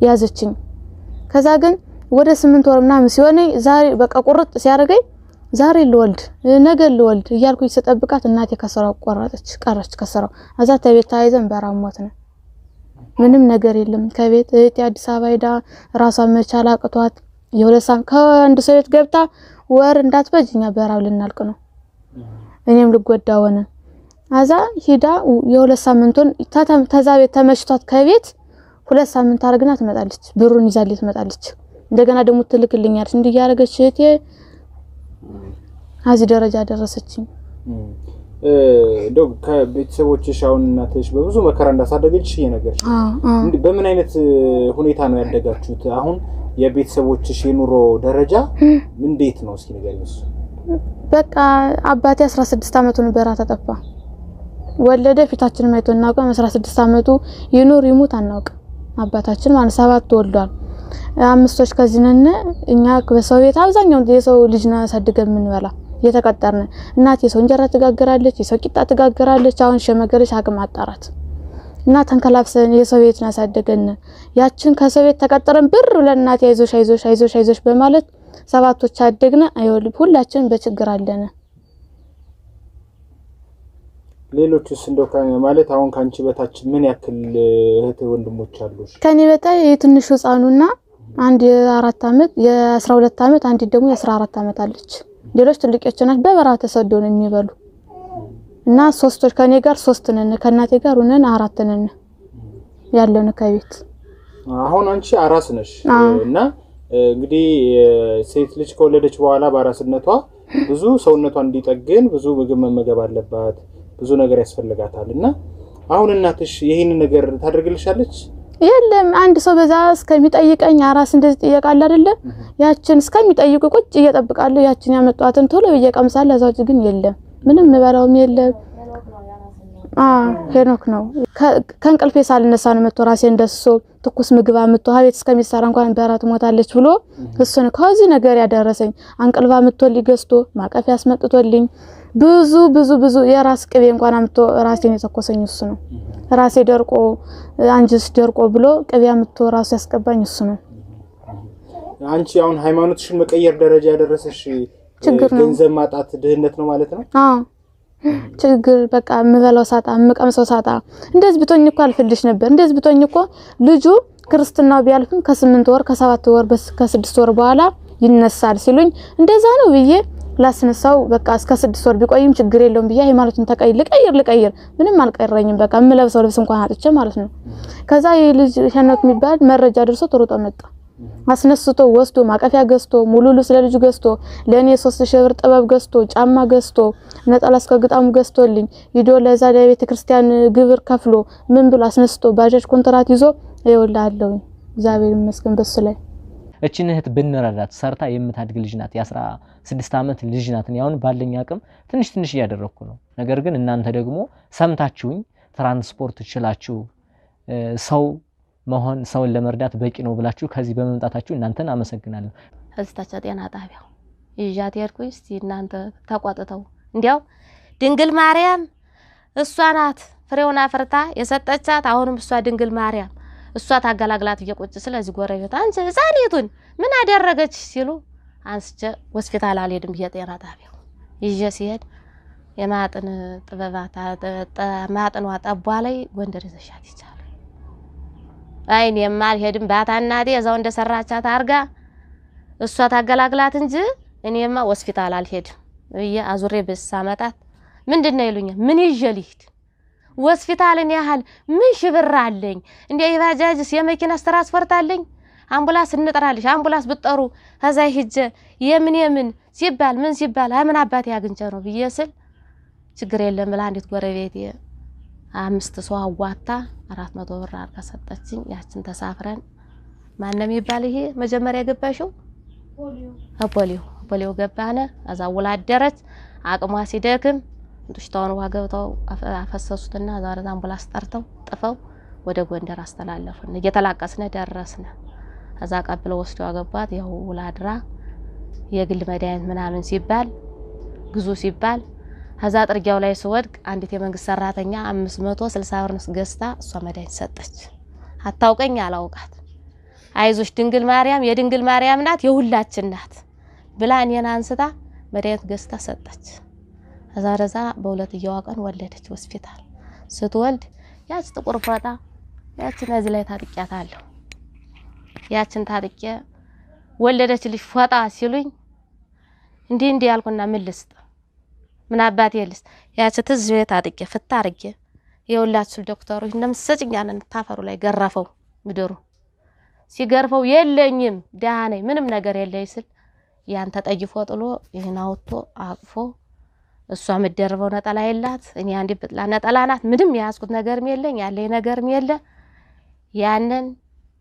Speaker 1: ያዘችኝ። ከዛ ግን ወደ 8 ወር ምናምን ሲሆነኝ ዛሬ በቃ ቁርጥ ሲያደርገኝ ዛሬ ልወልድ ነገ ልወልድ እያልኩኝ ስጠብቃት እናቴ ከስራው ቆረጠች ቀረች ከስራው። አዛ ተቤት ተያይዘን በራብ ሞትን። ምንም ነገር የለም ከቤት እህቴ አዲስ አበባ ሄዳ ራሷን መቻል አቅቷት የሁለት ሳምንት ከአንድ ሰው ቤት ገብታ ወር እንዳትፈጅ እኛ በራብ ልናልቅ ነው። እኔም ልጎዳ ሆነ። አዛ ሂዳ የሁለት ሳምንቱን ተዛ ቤት ተመችቷት ከቤት 2 ሳምንት አርግና ትመጣለች። ብሩን ይዛልኝ ትመጣለች። እንደገና ደግሞ ትልክልኛለች። እንዲህ እያደረገች እህቴ አዚህ ደረጃ ደረሰችኝ።
Speaker 3: እንደው ከቤተሰቦችሽ አሁን እናትሽ በብዙ መከራ እንዳሳደገችሽ እየነገርሽ በምን አይነት ሁኔታ ነው ያደጋችሁት? አሁን የቤተሰቦችሽ የኑሮ ደረጃ እንዴት ነው? እስኪ ንገሪኝ። እሱ
Speaker 1: በቃ አባቴ 16 አመቱ ነበር ተጠፋ። ወለደ ፊታችንን አይቶ እናውቅም። 16 አመቱ ይኑር ይሙት አናውቅም። አባታችን ማለት 7 ወልዷል። 5ቶች ከዚህ ነን እኛ በሰው ቤት አብዛኛው የሰው ልጅ ነው አሳድገን የምንበላ እየተቀጠርን። እናቴ የሰው እንጀራ ትጋግራለች፣ የሰው ቂጣ ትጋግራለች። አሁን ሸመገለች፣ አቅም አጣራት እና ተንከላፍሰን የሰው ቤት ነው ያሳደገን። ያችን ከሰው ቤት ተቀጥረን ብር ብለን እናቴ አይዞሽ አይዞሽ አይዞሽ አይዞሽ በማለት 7ቶች አደግነ። አይወልም ሁላችንም በችግር አለን።
Speaker 3: ሌሎችስ እንደው ማለት አሁን ካንቺ በታች ምን ያክል እህት ወንድሞች አሉሽ?
Speaker 1: ከኔ በታች የትንሹ ህፃኑና አንድ የ4 አመት የ12 አመት አንድ ደግሞ የ14 አመት አለች። ሌሎች ትልቆች ናት። በበረሃ ተሰደው ነው የሚበሉ እና ሶስቶች ከኔ ጋር 3 ነን፣ ከእናቴ ጋር ሆነን 4 ነን ያለውን ከቤት።
Speaker 3: አሁን አንቺ አራስ ነሽ እና እንግዲህ ሴት ልጅ ከወለደች በኋላ በአራስነቷ ብዙ ሰውነቷን እንዲጠግን ብዙ ምግብ መመገብ አለባት፣ ብዙ ነገር ያስፈልጋታል። እና አሁን እናትሽ ይሄንን ነገር ታደርግልሻለች?
Speaker 1: የለም አንድ ሰው በዛ እስከሚጠይቀኝ አራስ እንደዚህ ጥየቃል አይደለ? ያችን እስከሚጠይቁ ቁጭ እየጠብቃለሁ። ያችን ያመጧትን ቶሎ ብዬ ቀምሳለሁ። እዛ ውጭ ግን የለም ምንም ምበላውም የለም። ሄኖክ ነው። ከእንቅልፌ ሳልነሳ ነው መጥቶ ራሴን ደስሶ ትኩስ ምግብ አምጥቶ ቤት እስከሚሰራ እንኳን በራት ሞታለች ብሎ እሱ ነው ከዚህ ነገር ያደረሰኝ። አንቅልባ አምጥቶልኝ ገዝቶ ማቀፊያ አስመጥቶልኝ ብዙ ብዙ ብዙ የራስ ቅቤ እንኳን አምጥቶ ራሴን የተኮሰኝ እሱ ነው። ራሴ ደርቆ አንጀስ ደርቆ ብሎ ቅቤ አምጥቶ ራሱ ያስቀባኝ እሱ ነው።
Speaker 3: አንቺ አሁን ሃይማኖትሽን መቀየር ደረጃ ያደረሰሽ
Speaker 1: ችግር ነው።
Speaker 3: ገንዘብ ማጣት፣ ድህነት ነው ማለት ነው?
Speaker 1: አዎ ችግር፣ በቃ የምበላው ሳጣ የምቀምሰው ሳጣ እንደዚህ ብቶኝ እኮ አልፈልሽ ነበር። እንደዚህ ብቶኝ እኮ ልጁ ክርስትናው ቢያልፍም ከ8 ወር ከ7 ወር ከ6 ወር በኋላ ይነሳል ሲሉኝ እንደዛ ነው ብዬ ላስነሳው በቃ እስከ 6 ወር ቢቆይም ችግር የለውም ብዬ ሃይማኖትን ልቀይር ልቀይር ምንም አልቀረኝም። በቃ የምለብሰው ልብስ እንኳን አጥቼ ማለት ነው። ከዛ ይህ ልጅ ሄኖክ የሚባል መረጃ ደርሶ ሮጦ መጣ። አስነስቶ ወስዶ ማቀፊያ ገዝቶ ሙሉ ልብስ ለልጁ ገዝቶ ለኔ 3000 ብር ጥበብ ገዝቶ ጫማ ገዝቶ ነጠላ እስከ ግጣሙ ገዝቶልኝ ሂዶ ለዛ ለቤተ ክርስቲያን ግብር ከፍሎ ምን ብሎ አስነስቶ ባጃጅ ኮንትራት ይዞ ይወላለው። እግዚአብሔር ይመስገን በሱ ላይ።
Speaker 5: እችን እህት ብንረዳት ሰርታ የምታድግ ልጅ ናት። የ16 ዓመት ልጅ ናት። እኔ አሁን ባለኝ አቅም ትንሽ ትንሽ እያደረግኩ ነው። ነገር ግን እናንተ ደግሞ ሰምታችሁኝ ትራንስፖርት ችላችሁ ሰው መሆን ሰውን ለመርዳት በቂ ነው ብላችሁ ከዚህ በመምጣታችሁ እናንተን አመሰግናለሁ።
Speaker 2: እዚህ ጤና ጣቢያው ይዣት ሄድኩኝ። እስቲ እናንተ ተቆጥተው እንዲያው ድንግል ማርያም እሷ ናት ፍሬውን አፍርታ የሰጠቻት፣ አሁንም እሷ ድንግል ማርያም እሷ ታገላግላት እየቆጭ ስለዚህ ጎረቤት አንቺ ህፃኒቱን ምን አደረገች ሲሉ አንስቼ ሆስፒታል አልሄድም ብዬ ጤና ጣቢያው ይዤ ሲሄድ የማጥን ጥበባት ማጥኗ ጠቧ ላይ ጎንደር ይዘሻት ይቻላል። አይ እኔማ አልሄድም ባታ እናቴ እዛው እንደሰራቻት አርጋ እሷ ታገላግላት እንጂ እኔማ ሆስፒታል አልሄድም ብዬ አዙሬ ብሳመጣት ምንድን ነው ይሉኛል። ምን ይዤ ልሂድ ሆስፒታልን ያህል ምን ሽብር አለኝ? እንደ የባጃጅስ የመኪናስ ትራንስፖርት አለኝ? አምቡላንስ እንጥራልሽ አምቡላንስ ብትጠሩ ከዛ ሂጄ የምን የምን ሲባል ምን ሲባል ምን አባቴ አግኝቼ ነው ብዬ ስል ችግር የለም ብላ አንዲት ጎረቤቴ 5 ሰው አዋታ 400 ብር አድርጋ ሰጠችኝ። ያችን ተሳፍረን ማነው የሚባል ይሄ መጀመሪያ የገባሽው ፖሊዮ ገባነ። እዛ ውላ አደረች። አቅሟ ሲደክም ጡሽታውን ውሃ ገብተው አፈሰሱትና እዛ ወደ አምቡላንስ ጠርተው ጥፈው ወደ ጎንደር አስተላለፉን። እየተላቀስነ ደረስነ። እዛ ቀብለው ወስደው አገቧት። ያው ውላ አድራ የግል መድኃኒት ምናምን ሲባል ግዙ ሲባል ከዛ ጥርጊያው ላይ ስወድቅ አንዲት የመንግስት ሰራተኛ 560 ብር ገዝታ እሷ መድኃኒት ሰጠች። አታውቀኝ አላውቃት። አይዞሽ ድንግል ማርያም የድንግል ማርያም ናት የሁላችን ናት ብላ እኔን አንስታ መድኃኒት ገዝታ ሰጠች። ከዛ ረዛ በሁለተኛዋ ቀን ወለደች ሆስፒታል። ስትወልድ ያች ጥቁር ፎጣ ያችን እዚህ ላይ ታጥቂያታለሁ። ያችን ታጥቄ ወለደች ልጅ ፎጣ ሲሉኝ እንዲህ እንዲህ ያልኩና ምን ልስጥ ምን አባቴ ልስጥ? ያች ትዝ ታጥቄ ፍታ አርጌ የሁላችሁ ዶክተሮች እንደምትሰጭኝ ያንን ታፈሩ ላይ ገረፈው። ምድሩ ሲገርፈው የለኝም ደህና ነኝ ምንም ነገር የለኝ ስል ያን ተጠይፎ ጥሎ ይህን አውጥቶ አቅፎ እሷ የምትደርበው ነጠላ የላት እኔ አንዲ ብጥላ ነጠላ ናት። ምንም የያዝኩት ነገርም የለኝ ያለኝ ነገርም የለ። ያንን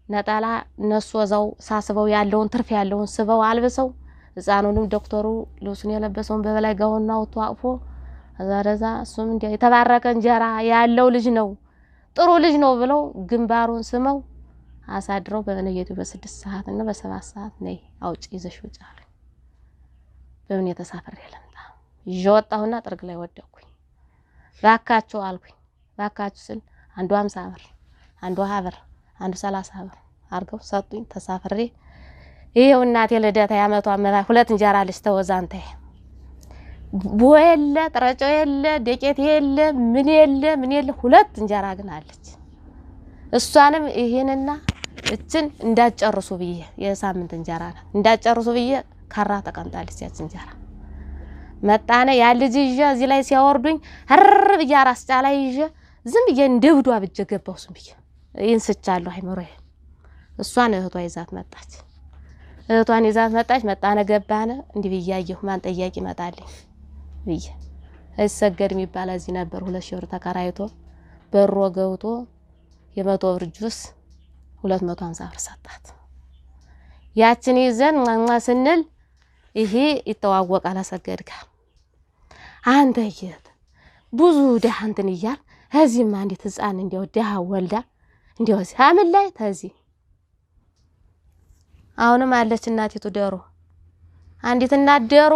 Speaker 2: ነጠላ እነሱ እዛው ሳስበው ያለውን ትርፍ ያለውን ስበው አልብሰው ህፃኑንም ዶክተሩ ልብሱን የለበሰውን በበላይ ጋውና አውጥቶ አቅፎ እዛ ደዛ እሱም እንዲያ የተባረከ እንጀራ ያለው ልጅ ነው ጥሩ ልጅ ነው ብለው ግንባሩን ስመው አሳድረው በነየቱ በ6 ሰዓት እና በ7 ሰዓት ነይ አውጪ ይዘሽ ውጪ አሉኝ። በምን የተሳፈረ ለምጣ ይዤ ወጣሁና ጥርግ ላይ ወደቅኩኝ። ባካችሁ አልኩኝ። ባካችሁ ስል አንዱ 50 ብር፣ አንዱ 20 ብር፣ አንዱ 30 ብር አድርገው ሰጡኝ። ተሳፍሬ ይሄው እናቴ ልደታ ያመቷ ሁለት እንጀራ ልጅ ተወዛንታይ ቦ የለ ጥረጮ የለ ደቄት የለ ምን የለ ምን የለ ሁለት እንጀራ ግን አለች። እሷንም ይሄንና እችን እንዳጨርሱ ብዬ የሳምንት እንጀራ ናት እንዳጨርሱ ብዬ ካራ ተቀምጣለች። ያች እንጀራ መጣነ ያ ልጅ ይዤ እዚህ ላይ ሲያወርዱኝ ህር ብዬ አራስ ጫላ ይዤ ዝም ብዬ እንደ እብዷ ብጄ ገባሁ። ዝም ብዬ ይህን ስቻለሁ አይምሮዬ። እሷን እህቷ ይዛት መጣች። እህቷን ይዛት መጣች። መጣነ ገባነ እንዲህ ብዬ አየሁ። ማን ጠያቂ ይመጣልኝ ብዬ አይሰገድ የሚባል እዚህ ነበር። 2000 ብር ተከራይቶ በሮ ገብቶ የ100 ብር ጁስ 250 ብር ሰጣት። ያችን ይዘን ማማ ስንል ይሄ ይተዋወቃል። አሰገድካ አንተ የት ብዙ ደሃ እንትን እያል እዚህማ አንዲት ህፃን እንዲያው ድሃ ወልዳ እንዲያው እዚህ አምን ላይ ተዚህ አሁንም አለች እናቲቱ ደሮ አንዲት እናት ደሮ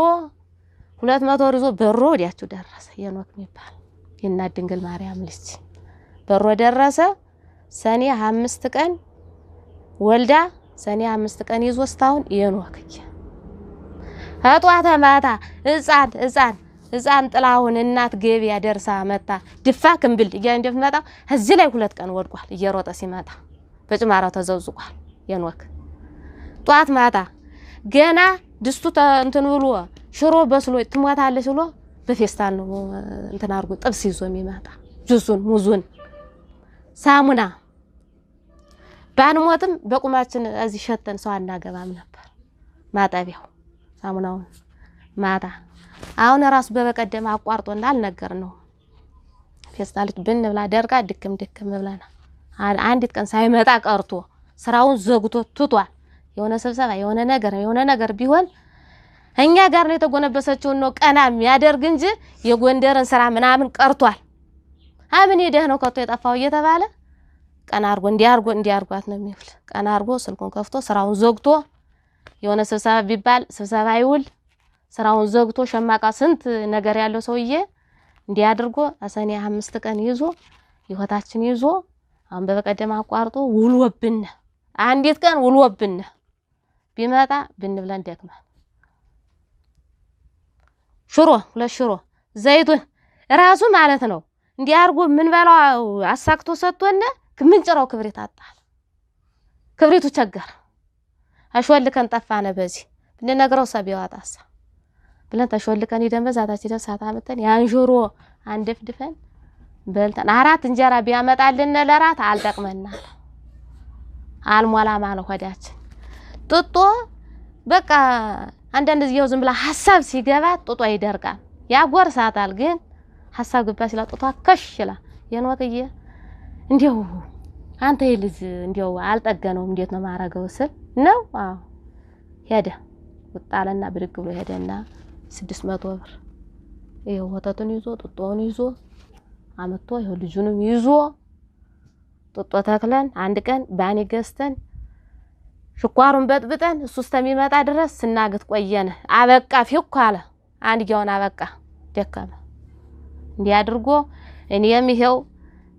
Speaker 2: 200 ወር ይዞ በሮ ወዲያችሁ ደረሰ። የኖክ የሚባል የእናት ድንግል ማርያም ልጅ በሮ ደረሰ። ሰኔ 5 ቀን ወልዳ ሰኔ 5 ቀን ይዞ እስካሁን የኖክዬ እጧተ ማታ ህፃን ህፃን ህፃን ጥላሁን እናት ገበያ ደርሳ መጣ። ድፋ ክንብል እያ እንደምትመጣ እዚህ ላይ 2 ቀን ወድቋል። እየሮጠ ሲመጣ በጭማራው ተዘውዝቋል። የኖክ ጧት ማታ ገና ድስቱ እንትን ብሎ ሽሮ በስሎ ትሞታለች ብሎ በፌስታል ነው እንትን አድርጎ ጥብስ ይዞ የሚመጣ ጁሱን ሙዙን ሳሙና ባንሞትም በቁማችን እዚህ ሸተን ሰው አናገባም ነበር። ማጠቢያው ሳሙናውን ማታ አሁን ራሱ በበቀደም አቋርጦና አልነገር ነው ፌስታልት ብን ብላ ደርቃ ድክም ድክም ብለና አንዲት ቀን ሳይመጣ ቀርቶ ስራውን ዘግቶ ትቷል። የሆነ ስብሰባ የሆነ ነገር ቢሆን እኛ ጋር ነው የተጎነበሰችው ነው ቀና የሚያደርግ እንጂ የጎንደርን ስራ ምናምን ቀርቷል። አምን ሄደህ ነው ከቶ የጠፋው እየተባለ ቀና አርጎ እንዲያርጓት ነው የሚውል። ቀና አርጎ ስልኩን ከፍቶ ስራውን ዘግቶ የሆነ ስብሰባ ቢባል ስብሰባ ይውል ስራውን ዘግቶ ሸማቃ ስንት ነገር ያለው ሰውዬ እንዲያድርጎ ሰኔ 5 ቀን ይዞ ይወታችን ይዞ አሁን በበቀደም አቋርጦ ውሎብን አንዲት ቀን ውሎብን ቢመጣ ብንብለን ደክማል። ሽሮ 2 ሽሮ ዘይቱን ራሱ ማለት ነው እንዲያርጎ ምን በላው አሳክቶ ሰጥቶነ ምንጭራው ክብሪት አጣል። ክብሪቱ ቸገር አሾልከን ጠፋነ። በዚህ ብንነግረው ሰብ ያዋጣሳ ብለን ተሾልከን ሄደን በዛታችን ደርሳ አመተን ያን ሽሮ አንደፍድፈን በልተን 4 እንጀራ ቢያመጣልን ለራት አልጠቅመናል። አልሞላም አለ ሆዳችን። ጡጦ በቃ አንዳንድ ጊዜው ዝም ብላ ሐሳብ ሲገባ ጡጦ ይደርቃል፣ ያጎርሳታል። ግን ሐሳብ ገባ ሲላ ጡጧ ከሽ ይላል። የኖክዬ እንዲያው አንተ ልጅ እንዲያው አልጠገነውም እንዴት ነው ማረገው ስል ነው አዎ ሄደ። ወጣለና ብድግ ብሎ ሄደና 600 ብር ይሄው ወተቱን ይዞ ጡጦውን ይዞ አመጥቶ ይሄው ልጁንም ይዞ ጡጦ ተክለን አንድ ቀን ባኒ ገዝተን ሽኳሩን በጥብጠን እሱ እስከሚመጣ ድረስ ስናግት ቆየነ። አበቃ ፊኩ አለ አንድ ጊዜውን አበቃ ደከመ። እንዲህ አድርጎ እኔም ይሄው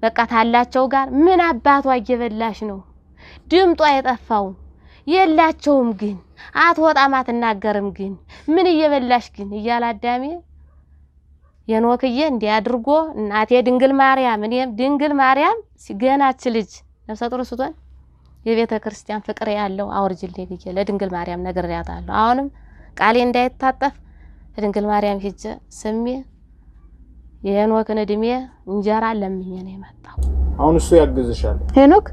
Speaker 2: በቃ ታላቸው ጋር ምን አባቷ እየበላሽ ነው ድምጧ የጠፋው የላቸውም ግን አትወጣም አትናገርም ግን ምን እየበላሽ ግን እያለ አዳሜ የኖክዬ እንዲህ አድርጎ እናቴ ድንግል ማርያም እኔም ድንግል ማርያም ገናች ልጅ ነፍሰ ጡር ስትሆን የቤተ ክርስቲያን ፍቅር ያለው አውርጅልኝ ብዬ ለድንግል ማርያም ነግሬያታለሁ። አሁንም ቃሌ እንዳይታጠፍ ድንግል ማርያም ሂጄ ስሜ የሄኖክን እድሜ እንጀራ ለምኜ ነው የመጣው።
Speaker 3: አሁን እሱ ያግዝሻል
Speaker 1: ሄኖክ?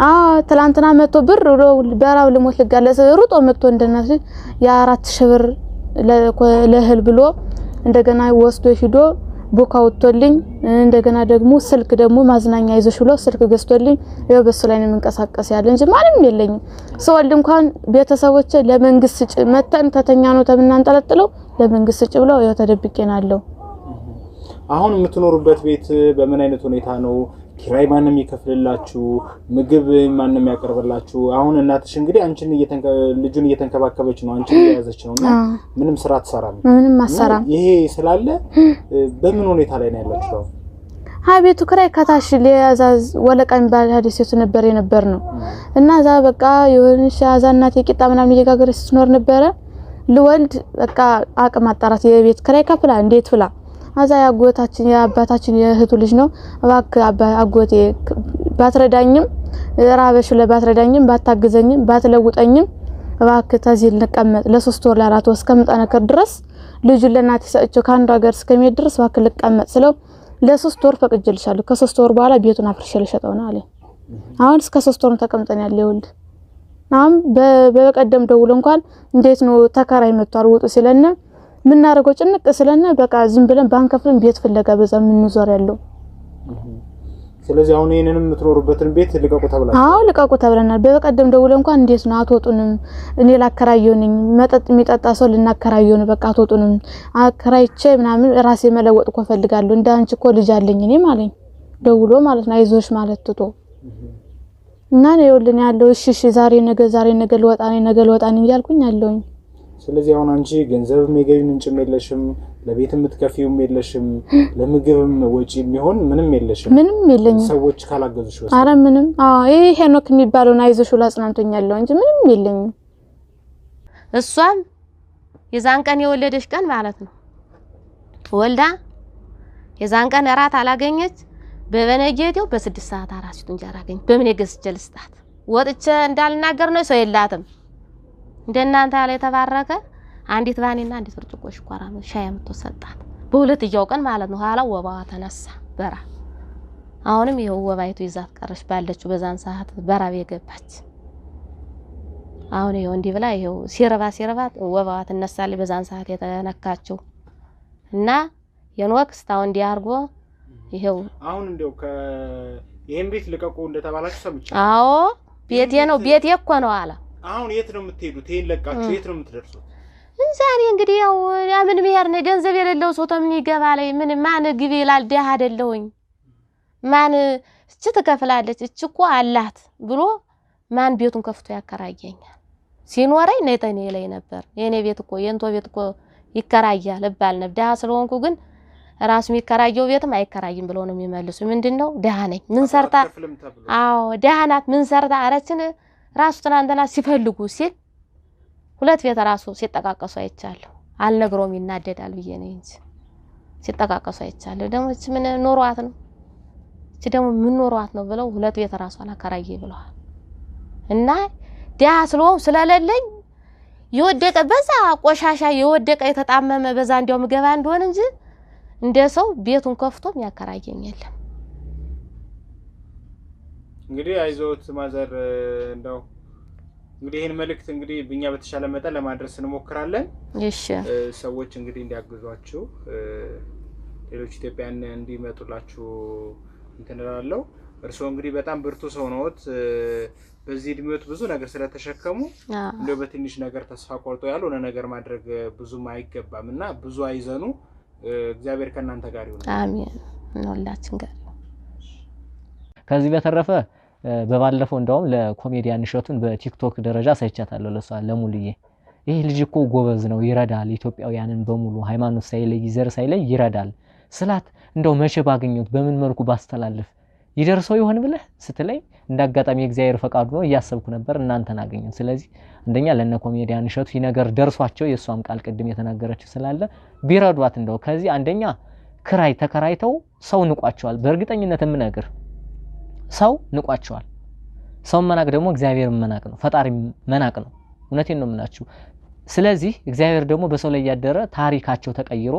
Speaker 1: አዎ ትላንትና መጥቶ ብር በራብ ልሞት ልጋለጽ ሩጦ መጥቶ እንደናት የ4000 ብር ለእህል ብሎ እንደገና ወስዶ ሂዶ ቡካ ወጥቶልኝ እንደገና ደግሞ ስልክ ደግሞ ማዝናኛ ይዞሽ ብሎ ስልክ ገዝቶልኝ ይኸው በሱ ላይ ነው የምንቀሳቀስ ያለ እንጂ ማንም የለኝም። ሰወልድ እንኳን ቤተሰቦቼ ለመንግስት ስጭ መተን ተተኛ ነው ተምናንጠለጥለው ለመንግስት ስጭ ብለው ይኸው ተደብቄናለሁ።
Speaker 3: አሁን የምትኖሩበት ቤት በምን አይነት ሁኔታ ነው? ኪራይ ማንም ይከፍልላችሁ? ምግብ ማንም ያቀርብላችሁ? አሁን እናትሽ እንግዲህ አንቺን ልጁን እየተንከባከበች ነው፣ አንቺን እየያዘች ነውና ምንም ስራ አትሰራም።
Speaker 1: ምንም አትሰራም።
Speaker 3: ይሄ ስላለ በምን ሁኔታ ላይ ነው ያላችሁ?
Speaker 1: አቤቱ ክራይ ከታሽ ለያዛዝ ወለቃ የሚባል ሀዲስ ነበር የነበር ነው እና እዛ በቃ የሆነች አዛ እናቴ ቂጣ ምናምን እየጋገረች ስትኖር ነበረ። ልወልድ በቃ አቅም አጣራት የቤት ክራይ ከፍላ እንዴት ብላ አዛ ያጎታችን ያአባታችን የእህቱ ልጅ ነው። እባክህ አጎቴ ባትረዳኝም ራበሽ ለባትረዳኝም ባታግዘኝም ባትለውጠኝም እባክህ ተዚህ ልቀመጥ ለ3 ወር ለ4 ወር እስከምጠነክር ድረስ ልጁን ለእናቴ ሰጥቼው ከአንዱ ሀገር እስከሚሄድ ድረስ እባክህ ልቀመጥ ስለው ለ3 ወር ፈቅጄልሻለሁ ከ3 ወር በኋላ ቤቱን አፍርሼ ልሸጠው ነው አለኝ። አሁን እስከ 3 ወር ተቀምጠን ያለ ይኸውልህ። አሁን በበቀደም ደውሎ እንኳን እንዴት ነው ተከራይ መጥቷል ወጡ ሲለና ምናረገው ጭንቅ ስለና በቃ ዝም ብለን ባንከፍልን ቤት ፍለጋ በዛ ምን ዞር ያለው።
Speaker 3: ስለዚህ አሁን ይሄንንም የምትኖሩበትን ቤት ልቀቁ ተብላችሁ?
Speaker 1: አዎ ልቀቁ ተብለናል። በበቀደም ደውሎ እንኳን እንዴት ነው አትወጡንም፣ እኔ ላከራየው ነኝ፣ መጠጥ የሚጠጣ ሰው ልናከራየው ነው፣ በቃ አትወጡንም፣ አከራይቼ ምናምን ራሴ መለወጥ እኮ እፈልጋለሁ፣ እንደ አንቺ እኮ ልጅ አለኝ እኔም አለኝ። ደውሎ ማለት ነው አይዞሽ ማለት ትቶ እና ነው ይኸውልህ ያለው እሺ እሺ ዛሬ ነገ ዛሬ ነገ ልወጣ ነኝ ነገ ልወጣ ነኝ እያልኩኝ አለሁኝ።
Speaker 3: ስለዚህ አሁን አንቺ ገንዘብም የገቢ ምንጭም የለሽም፣ ለቤት የምትከፊውም የለሽም፣ ለምግብም ወጪ የሚሆን ምንም የለሽም።
Speaker 1: ምንም የለኝም።
Speaker 3: ሰዎች ካላገዙሽ በስተቀር።
Speaker 1: አረ ምንም። አዎ ይሄ ሄኖክ የሚባለውን አይዞሽ ብሎ አጽናንቶኛል እንጂ ምንም የለኝም።
Speaker 2: እሷም የዛን ቀን የወለደች ቀን ማለት ነው ወልዳ የዛን ቀን እራት አላገኘች። በበነጌቴው በ6 ሰዓት አራሲቱ እንጀራ አገኘች። በምን የገዝቼ ልስጣት? ወጥቼ እንዳልናገር ነው ሰው የላትም። እንደናንተ ያለ የተባረከ አንዲት ባኒና አንዲት ብርጭቆ ሽኳራ ሻይ አምጥቶ ሰጣት። በሁለተኛው ቀን ማለት ነው። ኋላ ወባዋ ተነሳ በራ። አሁንም ይኸው ወባይቱ ይዛት ቀረች ባለችው በዛን ሰዓት በራብ የገባች። አሁን ይኸው እንዲህ ብላ ይኸው ሲረባ ሲረባት ወባዋ ትነሳለች። በዛን ሰዓት የተነካችው እና የኖክ እስካሁን እንዲህ አድርጎ ይኸው
Speaker 3: አሁን እንደው ይሄን ቤት ልቀቁ እንደተባላችሁ ሰምቻለሁ።
Speaker 2: አዎ ቤቴ ነው ቤቴ እኮ ነው አለ።
Speaker 3: አሁን የት ነው የምትሄዱት? ይሄን ለቃችሁ የት ነው የምትደርሱት?
Speaker 2: እንዛኔ እንግዲህ ያው ምን ብሄር ነው ገንዘብ የሌለው ሰው ተምን ይገባ ላይ ምን ማን ግቢ ይላል? ደሃ አይደለሁኝ ማን እች ትከፍላለች እች እኮ አላት ብሎ ማን ቤቱን ከፍቶ ያከራየኛል? ሲኖረኝ ነይ ተኔ ላይ ነበር የኔ ቤት እኮ የእንቶ ቤት እኮ ይከራያል እባል ነበር። ደሃ ስለሆንኩ ግን ራሱ የሚከራየው ቤትም አይከራይም ብለው ነው የሚመልሱ። ምንድነው ደሃ ነኝ ምን ሰርታ? አዎ ደሃ ናት ምን ሰርታ? አረችን ራሱ ትናንትና ሲፈልጉ ሲል ሁለት ቤት ራሱ ሲጠቃቀሱ አይቻለሁ። አልነግረውም ይናደዳል ብዬ ነው እንጂ ሲጠቃቀሱ አይቻለሁ። ደግሞ እቺ ምን ኖሯት ነው እቺ ደግሞ ምን ኖሯት ነው ብለው ሁለት ቤት ራሱ አላከራየ ብለዋል። እና ደሃ ስለሆንኩ ስለሌለኝ የወደቀ በዛ ቆሻሻ የወደቀ የተጣመመ በዛ እንዲያውም ገባ እንደሆነ እንጂ እንደ ሰው ቤቱን ከፍቶ የሚያከራየኝ የለም።
Speaker 3: እንግዲህ አይዞት ማዘር፣ እንደው እንግዲህ ይሄን መልእክት እንግዲህ እኛ በተሻለ መጠን ለማድረስ እንሞክራለን።
Speaker 2: እሺ
Speaker 3: ሰዎች እንግዲህ እንዲያግዟችሁ ሌሎች ኢትዮጵያን እንዲመጡላችሁ እንትን እላለሁ። እርስዎ እንግዲህ በጣም ብርቱ ሰው ነዎት። በዚህ እድሜዎት ብዙ ነገር ስለተሸከሙ እንደው በትንሽ ነገር ተስፋ ቆርጦ ያልሆነ ነገር ማድረግ ብዙም አይገባም እና ብዙ አይዘኑ። እግዚአብሔር ከእናንተ ጋር ይሁን።
Speaker 2: አሜን። ሁላችን ጋር።
Speaker 5: ከዚህ በተረፈ በባለፈው እንደውም ለኮሜዲያን እሸቱን በቲክቶክ ደረጃ ሳይቻታለሁ ለሷ ለሙሉዬ። ይህ ልጅ እኮ ጎበዝ ነው፣ ይረዳል፣ ኢትዮጵያውያንን በሙሉ ሃይማኖት ሳይለይ ዘር ሳይለይ ይረዳል ስላት እንደው መቼ ባገኘሁት በምን መልኩ ባስተላልፍ ይደርሰው ይሆን ብለህ ስትለኝ እንዳጋጣሚ የእግዚአብሔር ፈቃዱ ነው እያሰብኩ ነበር፣ እናንተን አገኘሁ። ስለዚህ አንደኛ ለነ ኮሜዲያን እሸቱ ይህ ነገር ደርሷቸው የሷም ቃል ቅድም የተናገረችው ስላለ ቢረዷት እንደው ከዚህ አንደኛ ክራይ ተከራይተው ሰው ንቋቸዋል። በእርግጠኝነት የምነግር ሰው ንቋቸዋል። ሰው መናቅ ደግሞ እግዚአብሔር መናቅ ነው፣ ፈጣሪ መናቅ ነው። እውነቴን ነው የምላችሁ። ስለዚህ እግዚአብሔር ደግሞ በሰው ላይ ያደረ ታሪካቸው ተቀይሮ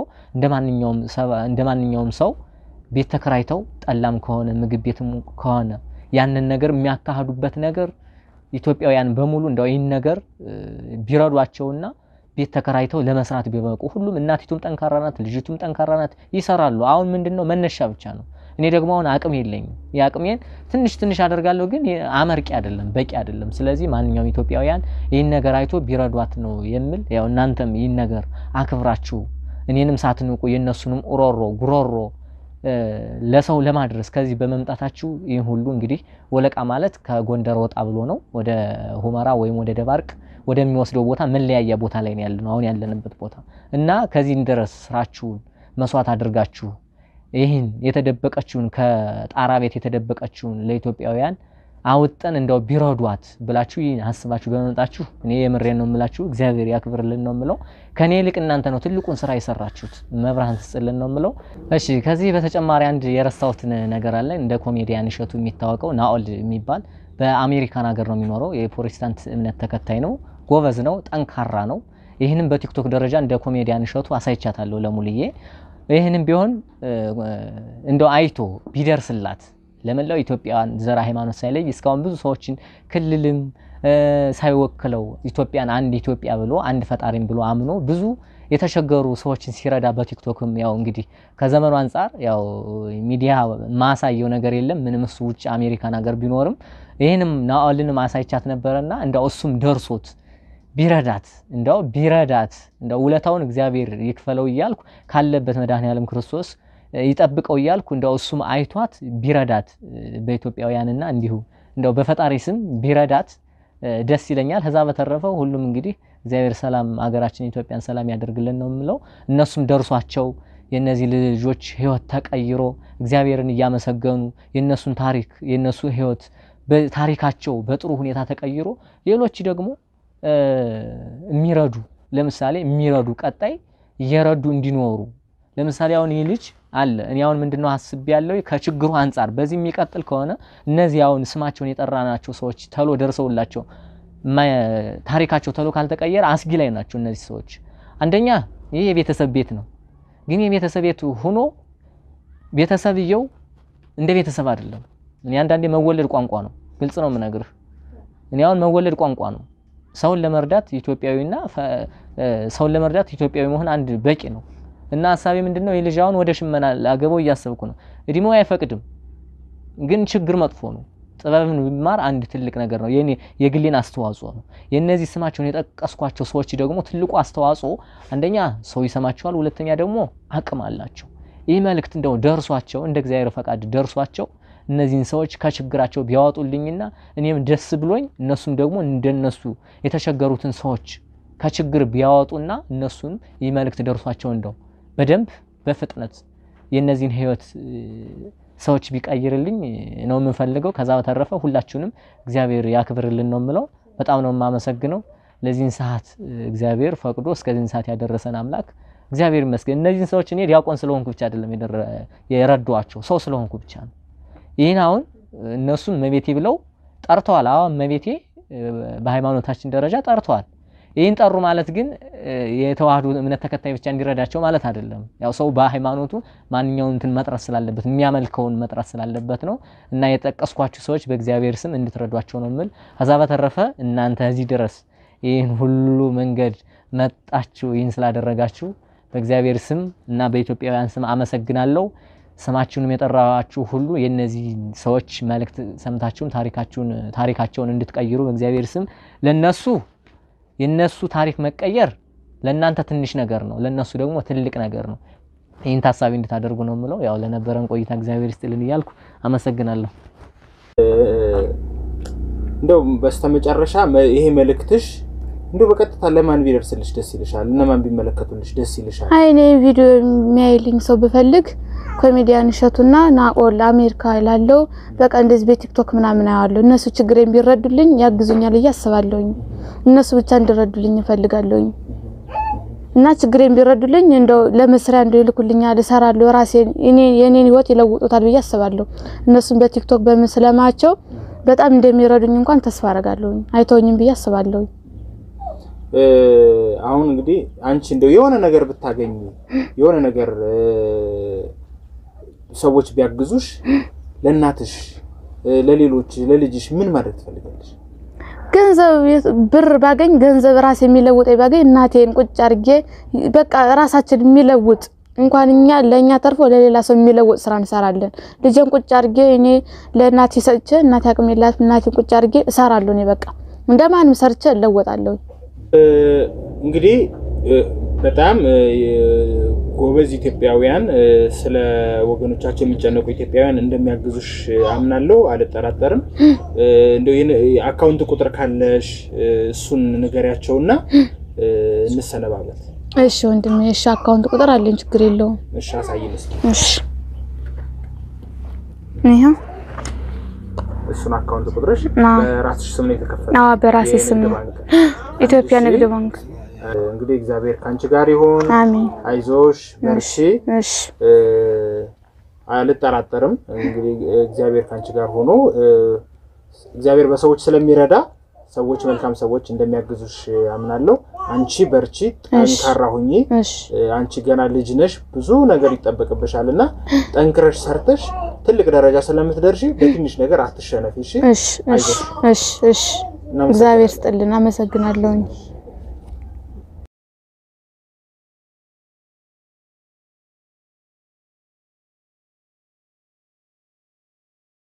Speaker 5: እንደማንኛውም ሰው ቤት ተከራይተው ጠላም ከሆነ ምግብ ቤትም ከሆነ ያንን ነገር የሚያካሂዱበት ነገር ኢትዮጵያውያን በሙሉ እንደው ይህን ነገር ቢረዷቸውና ቤት ተከራይተው ለመስራት ቢበቁ ሁሉም እናቲቱም ጠንካራ ናት፣ ልጅቱም ጠንካራ ናት፣ ይሰራሉ። አሁን ምንድነው መነሻ ብቻ ነው። እኔ ደግሞ አሁን አቅም የለኝም። የአቅሜን ትንሽ ትንሽ አደርጋለሁ፣ ግን አመርቂ አይደለም፣ በቂ አይደለም። ስለዚህ ማንኛውም ኢትዮጵያውያን ይህን ነገር አይቶ ቢረዷት ነው የሚል። ያው እናንተም ይህን ነገር አክብራችሁ እኔንም ሳትንቁ የነሱንም ሮሮ ጉሮሮ ለሰው ለማድረስ ከዚህ በመምጣታችሁ ይህ ሁሉ እንግዲህ ወለቃ ማለት ከጎንደር ወጣ ብሎ ነው ወደ ሁመራ ወይም ወደ ደባርቅ ወደሚወስደው ቦታ መለያያ ቦታ ላይ ነው ያለነው አሁን ያለንበት ቦታ እና ከዚህ ድረስ ስራችሁን መስዋዕት አድርጋችሁ ይህን የተደበቀችውን ከጣራ ቤት የተደበቀችውን ለኢትዮጵያውያን አውጠን እንደው ቢረዷት ብላችሁ ይህን አስባችሁ በመምጣችሁ እኔ የምሬን ነው የምላችሁ፣ እግዚአብሔር ያክብርልን ነው የምለው። ከኔ ይልቅ እናንተ ነው ትልቁን ስራ የሰራችሁት። መብርሃን ትስጥልን ነው የምለው። እሺ፣ ከዚህ በተጨማሪ አንድ የረሳሁት ነገር አለ። እንደ ኮሜዲያን እሸቱ የሚታወቀው ናኦል የሚባል በአሜሪካን ሀገር ነው የሚኖረው። የፕሮቴስታንት እምነት ተከታይ ነው። ጎበዝ ነው፣ ጠንካራ ነው። ይህንም በቲክቶክ ደረጃ እንደ ኮሜዲያን እሸቱ አሳይቻታለሁ ለሙልዬ። ይህንም ቢሆን እንደው አይቶ ቢደርስላት ለመላው ኢትዮጵያውያን ዘር ሃይማኖት ሳይለይ እስካሁን ብዙ ሰዎችን ክልልም ሳይወክለው ኢትዮጵያን አንድ ኢትዮጵያ ብሎ አንድ ፈጣሪም ብሎ አምኖ ብዙ የተቸገሩ ሰዎችን ሲረዳ በቲክቶክም ያው እንግዲህ ከዘመኑ አንጻር ያው ሚዲያ ማሳየው ነገር የለም ምንም እሱ ውጭ አሜሪካን ሀገር ቢኖርም ይህንም ናኦልንም አሳይቻት ነበረና እንደው እሱም ደርሶት ቢረዳት እንደው ቢረዳት እንደው ውለታውን እግዚአብሔር ይክፈለው እያልኩ ካለበት መድኃኔዓለም ክርስቶስ ይጠብቀው እያልኩ እንደው እሱም አይቷት ቢረዳት በኢትዮጵያውያንና እንዲሁ እንደው በፈጣሪ ስም ቢረዳት ደስ ይለኛል። ከዛ በተረፈው ሁሉም እንግዲህ እግዚአብሔር ሰላም አገራችን ኢትዮጵያን ሰላም ያደርግልን ነው የምለው። እነሱም ደርሷቸው የነዚህ ልጆች ህይወት ተቀይሮ እግዚአብሔርን እያመሰገኑ የነሱን ታሪክ የነሱ ህይወት ታሪካቸው በጥሩ ሁኔታ ተቀይሮ ሌሎች ደግሞ የሚረዱ ለምሳሌ የሚረዱ ቀጣይ እየረዱ እንዲኖሩ ለምሳሌ አሁን ይህ ልጅ አለ። እኔ አሁን ምንድነው አስቤ ያለው ከችግሩ አንጻር በዚህ የሚቀጥል ከሆነ እነዚህ አሁን ስማቸውን የጠራናቸው ሰዎች ተሎ ደርሰውላቸው ታሪካቸው ተሎ ካልተቀየረ አስጊ ላይ ናቸው እነዚህ ሰዎች። አንደኛ ይህ የቤተሰብ ቤት ነው። ግን የቤተሰብ ቤት ሆኖ ቤተሰብየው እንደ ቤተሰብ አይደለም። እኔ አንዳንዴ መወለድ ቋንቋ ነው፣ ግልጽ ነው የምነግርህ። እኔ አሁን መወለድ ቋንቋ ነው። ሰውን ለመርዳት ኢትዮጵያዊና ሰውን ለመርዳት ኢትዮጵያዊ መሆን አንድ በቂ ነው። እና ሀሳቤ ምንድነው የልጅ አሁን ወደ ሽመና ላገበው እያሰብኩ ነው። እድሜው አይፈቅድም፣ ግን ችግር መጥፎ ነው። ጥበብን መማር አንድ ትልቅ ነገር ነው። የኔ የግሌን አስተዋጽኦ ነው። የነዚህ ስማቸውን የጠቀስኳቸው ሰዎች ደግሞ ትልቁ አስተዋጽኦ አንደኛ ሰው ይሰማቸዋል፣ ሁለተኛ ደግሞ አቅም አላቸው። ይህ መልእክት እንደው ደርሷቸው እንደ እግዚአብሔር ፈቃድ ደርሷቸው እነዚህን ሰዎች ከችግራቸው ቢያወጡልኝና እኔም ደስ ብሎኝ እነሱም ደግሞ እንደነሱ የተቸገሩትን ሰዎች ከችግር ቢያወጡና እነሱን ይህ መልእክት ደርሷቸው እንደው በደንብ በፍጥነት የነዚህን ህይወት ሰዎች ቢቀይርልኝ ነው የምንፈልገው። ከዛ በተረፈ ሁላችሁንም እግዚአብሔር ያክብርልን ነው የምለው። በጣም ነው የማመሰግነው። ለዚህን ሰዓት እግዚአብሔር ፈቅዶ እስከዚህን ሰዓት ያደረሰን አምላክ እግዚአብሔር ይመስገን። እነዚህን ሰዎች እኔ ዲያቆን ስለሆንኩ ብቻ አይደለም የረዷቸው፣ ሰው ስለሆንኩ ብቻ ነው። ይህን አሁን እነሱን እመቤቴ ብለው ጠርተዋል። አዎ እመቤቴ በሃይማኖታችን ደረጃ ጠርተዋል። ይህን ጠሩ ማለት ግን የተዋህዶ እምነት ተከታይ ብቻ እንዲረዳቸው ማለት አይደለም። ያው ሰው በሃይማኖቱ ማንኛውን እንትን መጥራት ስላለበት የሚያመልከውን መጥራት ስላለበት ነው። እና የጠቀስኳችሁ ሰዎች በእግዚአብሔር ስም እንድትረዷቸው ነው የምል። ከዛ በተረፈ እናንተ እዚህ ድረስ ይህን ሁሉ መንገድ መጣችሁ ይህን ስላደረጋችሁ በእግዚአብሔር ስም እና በኢትዮጵያውያን ስም አመሰግናለሁ። ስማችሁንም የጠራችሁ ሁሉ የነዚህ ሰዎች መልእክት ሰምታችሁም ታሪካቸውን እንድትቀይሩ በእግዚአብሔር ስም ለነሱ የነሱ ታሪክ መቀየር ለእናንተ ትንሽ ነገር ነው፣ ለነሱ ደግሞ ትልቅ ነገር ነው። ይህን ታሳቢ እንድታደርጉ ነው የምለው። ያው ለነበረን ቆይታ እግዚአብሔር ይስጥልን እያልኩ አመሰግናለሁ።
Speaker 3: እንደው በስተመጨረሻ ይሄ መልእክትሽ እንደው በቀጥታ ለማን ቢደርስልሽ ደስ ይልሻል? እነማን ቢመለከቱልሽ ደስ ይልሻል?
Speaker 1: አይ እኔ ቪዲዮ የሚያይልኝ ሰው ብፈልግ ኮሜዲያን እሸቱና ናኦል አሜሪካ ላለው በቃ እንደዚህ በቲክቶክ ምናምን አያለሁ። እነሱ ችግሬን ቢረዱልኝ ያግዙኛል ብዬ አስባለሁኝ። እነሱ ብቻ እንዲረዱልኝ እፈልጋለሁኝ። እና ችግሬን ቢረዱልኝ እንደው ለመስሪያ እንደው ይልኩልኛል፣ እሰራለሁ፣ ራሴን እኔ የኔን ህይወት ይለውጡታል ብዬ አስባለሁ። እነሱን በቲክቶክ በምን ስለማያቸው በጣም እንደሚረዱኝ እንኳን ተስፋ አደርጋለሁኝ። አይተውኝም ብዬ አስባለሁኝ።
Speaker 3: አሁን እንግዲህ አንቺ እንደው የሆነ ነገር ብታገኝ የሆነ ነገር ሰዎች ቢያግዙሽ ለእናትሽ፣ ለሌሎች፣ ለልጅሽ ምን ማድረግ ትፈልጋለሽ?
Speaker 1: ገንዘብ ብር ባገኝ ገንዘብ ራሴ የሚለውጠኝ ባገኝ እናቴን ቁጭ አድርጌ በቃ ራሳችን የሚለውጥ እንኳን እኛ ለኛ ተርፎ ለሌላ ሰው የሚለውጥ ስራ እንሰራለን። ልጄን ቁጭ አድርጌ እኔ ለእናቴ ሰጥቼ እናቴ አቅም የላትም እናቴን ቁጭ አድርጌ እሰራለሁ። እኔ በቃ እንደማንም ሰርቼ እለወጣለሁ።
Speaker 3: እንግዲህ በጣም ጎበዝ ኢትዮጵያውያን ስለ ወገኖቻቸው የሚጨነቁ ኢትዮጵያውያን እንደሚያግዙሽ አምናለሁ፣ አልጠራጠርም። እንደው account ቁጥር ካለሽ እሱን ንገሪያቸውና እንሰነባበት።
Speaker 1: እሺ ወንድሜ፣ እሺ account ቁጥር አለኝ፣ ችግር የለውም።
Speaker 3: እሺ አሳይን እስኪ።
Speaker 1: እሺ ይኸው
Speaker 3: እሱን account ቁጥርሽ በራስሽ ስም ነው የተከፈተው?
Speaker 1: አዎ በራሴ ስም ነው። ኢትዮጵያ ንግድ ባንክ።
Speaker 3: እንግዲህ እግዚአብሔር ካንቺ ጋር ይሁን።
Speaker 1: አሜን።
Speaker 3: አይዞሽ፣ በርሺ።
Speaker 1: እሺ
Speaker 3: አልጠራጠርም። እንግዲህ እግዚአብሔር ካንቺ ጋር ሆኖ እግዚአብሔር በሰዎች ስለሚረዳ ሰዎች መልካም ሰዎች እንደሚያግዙሽ አምናለሁ። አንቺ በርቺ፣ ጠንካራ ሁኚ። አንቺ ገና ልጅ ነሽ፣ ብዙ ነገር ይጠበቅብሻል እና ጠንክረሽ ሰርተሽ ትልቅ ደረጃ ስለምትደርሺ በትንሽ ነገር አትሸነፊ። እሺ
Speaker 1: እሺ እሺ እሺ። እግዚአብሔር ይስጥልን። አመሰግናለሁኝ።